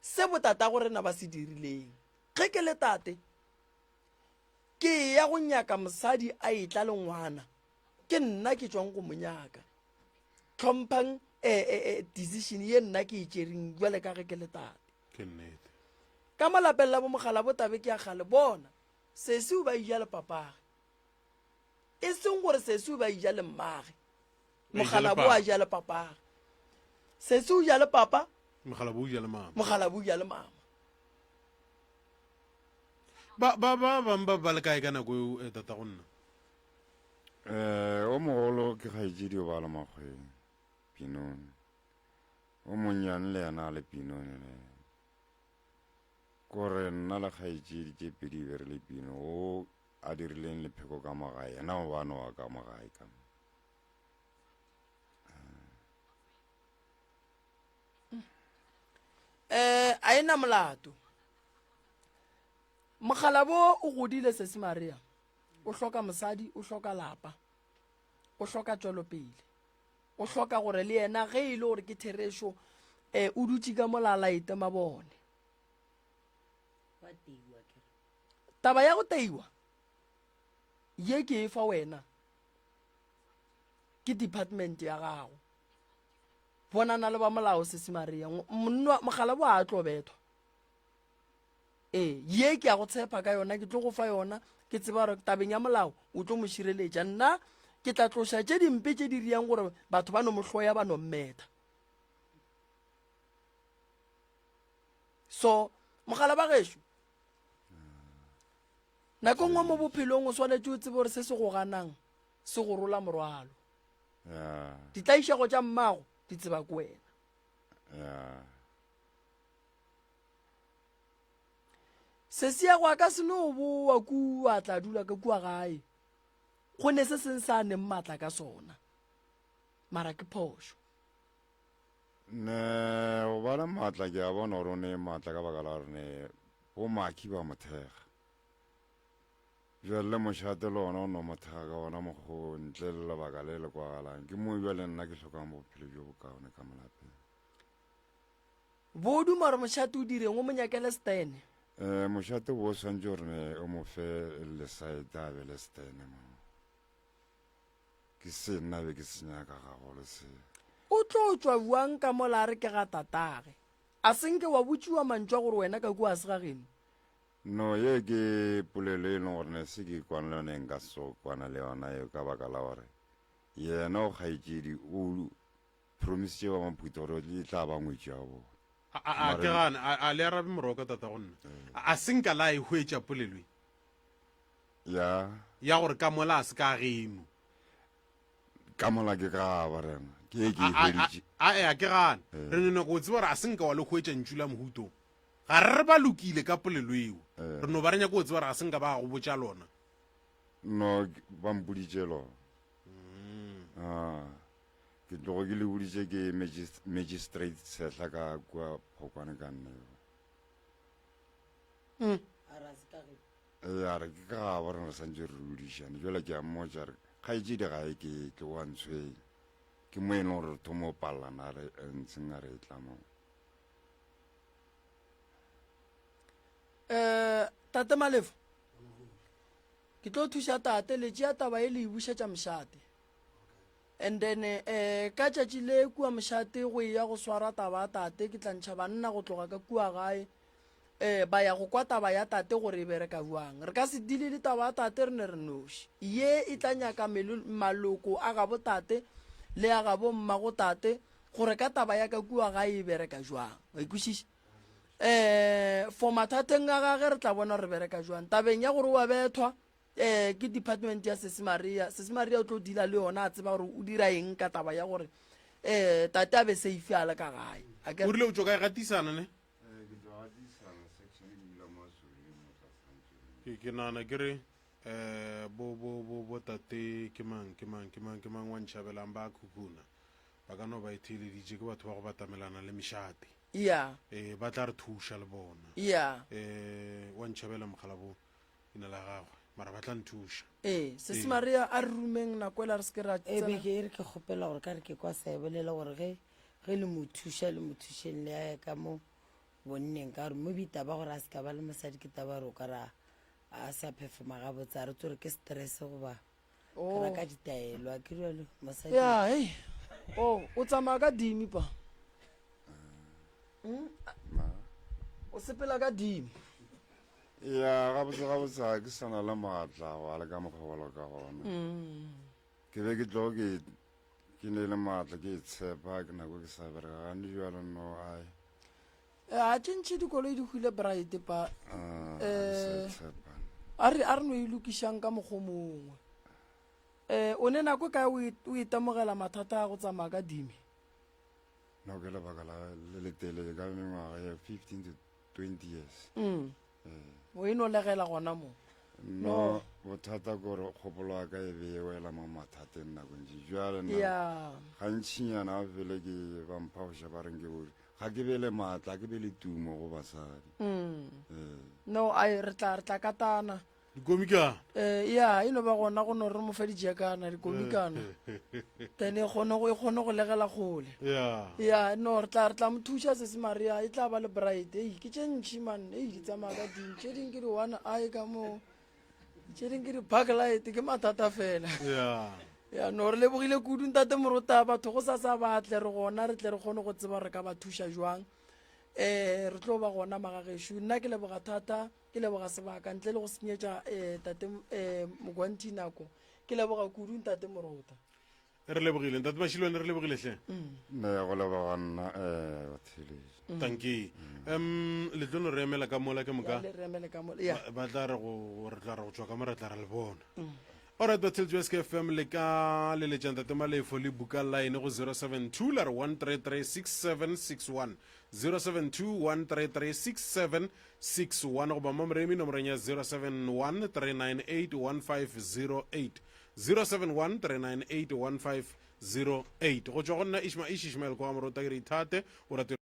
se botatago rena ba se dirileng. Ge ke le tate ke eya go nyaka mosadi a etla le ngwana, ke nna ke tšwang go mo nyaka. Hlomphang eh, eh, eh, decision ye nna ke e tšereng bjale ka ge ke le tate. Ke nnete. Ka mo lapeng la bo mogala bo tabe ke ya kgale bona. Sesi o ba ija le papage. E seng gore sesi o ba ija le mmage. Mogalabo a ja le papage. Sesi o ja le papa. Mogalabo o ja le mama. Mogalabo o ja le mama. Ba ba ba bang ba ba le kae ka nako eo eh, tata go nna? Eh, o mogolo ke kgaetšedi o ba le makgweng Pinone. O monnyane le yena a le Pinone le yena. Kore nna le kgaetšedi tše pedi be re le Pino o a dirileng lepheko ka mo gae yena o ba no wa ka mo gae ka mo. Eh, a e na molato. Mogalabo o godile sesi Maria. O hloka mosadi, o hloka lapa. O hloka tšwelopele. O hloka gore le yena ge e le gore ke therešo eh, o dutše ka mola a laete mabone. Taba ya go teiwa ye ke e fa wena ke department ya gago. Bonana le ba molao sesi Maria. Monna mogalabo a tlo bethwa. Ee, ye ke a go tshepa ka yona, ke tlo go fa yona, ke tseba gore tabeng ya molao o tlo mo šireletša. Nna ke tla tloša tše dimpe tše di riang gore batho ba no mo hloya ba no mmetha. So, mogala ba gešo, nako nngwe mo bophelong o swanetše o tsebe gore se se go ganang se go rola morwalo. Ditlaišego tša mmago di tseba ke wena. Sesiago a ka se no boa kua tla dula ka kua gae. Go ne se seng sa neng maatla ka sona. Mara ke phošo. Ne go ba le maatla ke a bona gore o ne maatla ka baka la gore ne bo maki ba mothega. Bjale le mošate le ona o no mothega ka ona mokgwa ntle le lebaka le le kwagalang. Ke mo bjale nna ke hlokang bophelo bjo bokaone ka molapeng. Bo duma gore mošate o direng, o mo nyakele stene. Eh, mošate bo swantše gore ne o mo fe lesaete a be le stene mo. Ke se nna be ke se nyaka gagolo se. O tlo tšwa bjang ka mola a re ke ga tatage? A se nke wa botšiwa mantšu a gore wena ka kua a se ga geno? No, ye ke polelo e leng gore ne se ke kwana le yona e nka se tsoge kwana le yona eo ka baka la gore yena o kgaetšedi o promisitše ba Maphutha gore e tla ba ngwetši ya bona. A, a, a, ke gane, a, a le arabe moroka tata go nna. A, a se nka la e hwetša polelo e? Ya. Ya gore ka mola a se ka geno. Ka mola ke ka ba rena. Ke e ke e hweditše. A, a, a, ke gane. Re no nyaka go tseba gore a se nka wa le hwetša ntšu la mohuto. Ga re re ba lokile ka polelo eo. Re no ba re nyaka go tseba gore ga se nka ba go botša lona. No, ba mpoditše lona. Ah. Ke tlogo ke le boditše ke magistrate Tshehla ka kua Phokwane ka nna yo. Mm. Ee, a re ke ka gabo rena re santse re rudišane jale ke a mmotša re kgaetšedi ga e ke tle wa ntshwenya ke mo e leng gore re thoma o palelana a re eh, ntsheng a re e tla mo um tate malefo ke tlo thuša tate le tšea taba e le e bušetša mošate And then eh, ka tšatši le kua mošate go eya go swara taba ya tate, ke tla ntšha banna go tloga ka kua gae eh, ba ya go kwa taba ya tate gore e bereka bjang. Re ka se dile le taba ya tate re ne re noši. Ye e tla nyaka maloko a gabo tate le a gabo mmago tate gore ka taba ya ka kua gae e bereka jwang. Wa ikwešiša? Eh, for mathateng a gage re tla bona re bereka jwang. Tabeng ya gore o a bethwa, eh ke department ya Sesi Maria. Sesi Maria o tlo deala le yona a tseba gore o dira eng ka taba ya gore eh tate a be safe a le ka gae. A O rile o tšwa kae gatisana ne? Ke ke nagana ke re eh bo bo bo bo tate ke mang ke mang ke mang ke mang wa ntšhabelang ba khukhuna ba ka no ba itheeleditše ke batho ba go batamelana le mešate Yeah. eh ba tla re thuša le bona Yeah. eh wa ntšhabela mogala bo leina la gagwe mara ba tla nthuša ee sesi maria a re rumeng nako ela re se ke ra e be ke e re ke kgopela gore ka re ke kwa sa e bolela gore ge ge le mo thuša le mo thušeng le ya ka mo bonneng ka gore mo bitaba gore a se ka ba le mosadi ke taba gore o ka ra a sa performa gabotse a re tsore ke stress goba oh. ra ka ditaelo a ke jalo mosadi ya hei o oh, o tsamaya ka dimi pa hmm? o sepela ka dimi. Ya, gabotse gabotse ga ke sa na le maatla go a le ka mokgwa wa ka gona. Ke be ke tlo ke ke ne le maatla ke itshepa ke nako ke sa bereka gane jalo no ai. A tše ntši dikoloi di hwile bright pa. Ah, ga ke sa Eh. itshepa. A re a re no e lokišang ka mokgwa o mongwe. Eh o ne nako e kae o e- o itemogela mathata a go tsamaya ka dime? No ke lebaka la le le telele ka mengwaga ya 15 to 20 years. Mm. O e no legela gona mo. No, bothata ke gore kgopolo ya ka e be e wela mo mathateng nako ntši. Jwale nna Ya. gantšinyana ba fele ke ba mphafoša ba reng ke bodi ga ke be le maatla, ga ke be le tumo go basadi. Mm. Ee. No, ai re tla re tla katana. Dikomikana. Eh, ya, e no ba gona go no re mo fe dijekana, dikomikana. Then e kgone go e kgone go legela kgole. Ya. Ya, no re tla re tla mo thuša sesi Maria, e tla ba le bright. Ei, ke tše ntši man, ei di tsamaya ka ding. Tše ding ke di one eye ka mo. Tše ding ke di park light, ke mathata fela. Ya. Ya, no re lebogile kudu ntate Morota, batho go sasa ba tle re gona re tle re kgone go tseba re ka ba thuša jwang. Eh, re tlo ba gona magagešo. Nna ke leboga thata. Ke leboga sebaka ntle le go senyetša eh, tate eh, Mogwanthi nako. Ke leboga kudu ntate Morota. Re lebogile ntate Mashilwane, re lebogile hle. Nna ya go leboga nna eh batheeletši. Tanki. Um le tlo no re emela ka mola ke moka. Ya, le re emele ka mola. Ya. Ba, ba tla re go re tla re go tšwa ka mo re tla re le bona. Alright batheeletši ba SKFM le ka leletša ntate Malefo le buka line go 072 la re 1336761 072 1336761 61 goba mo Moremi nomorong ya 071 398 1508 071 398 1508 go tšwa go nna Ishma Ish Ishmael kwa Morota ke re ithate o rate.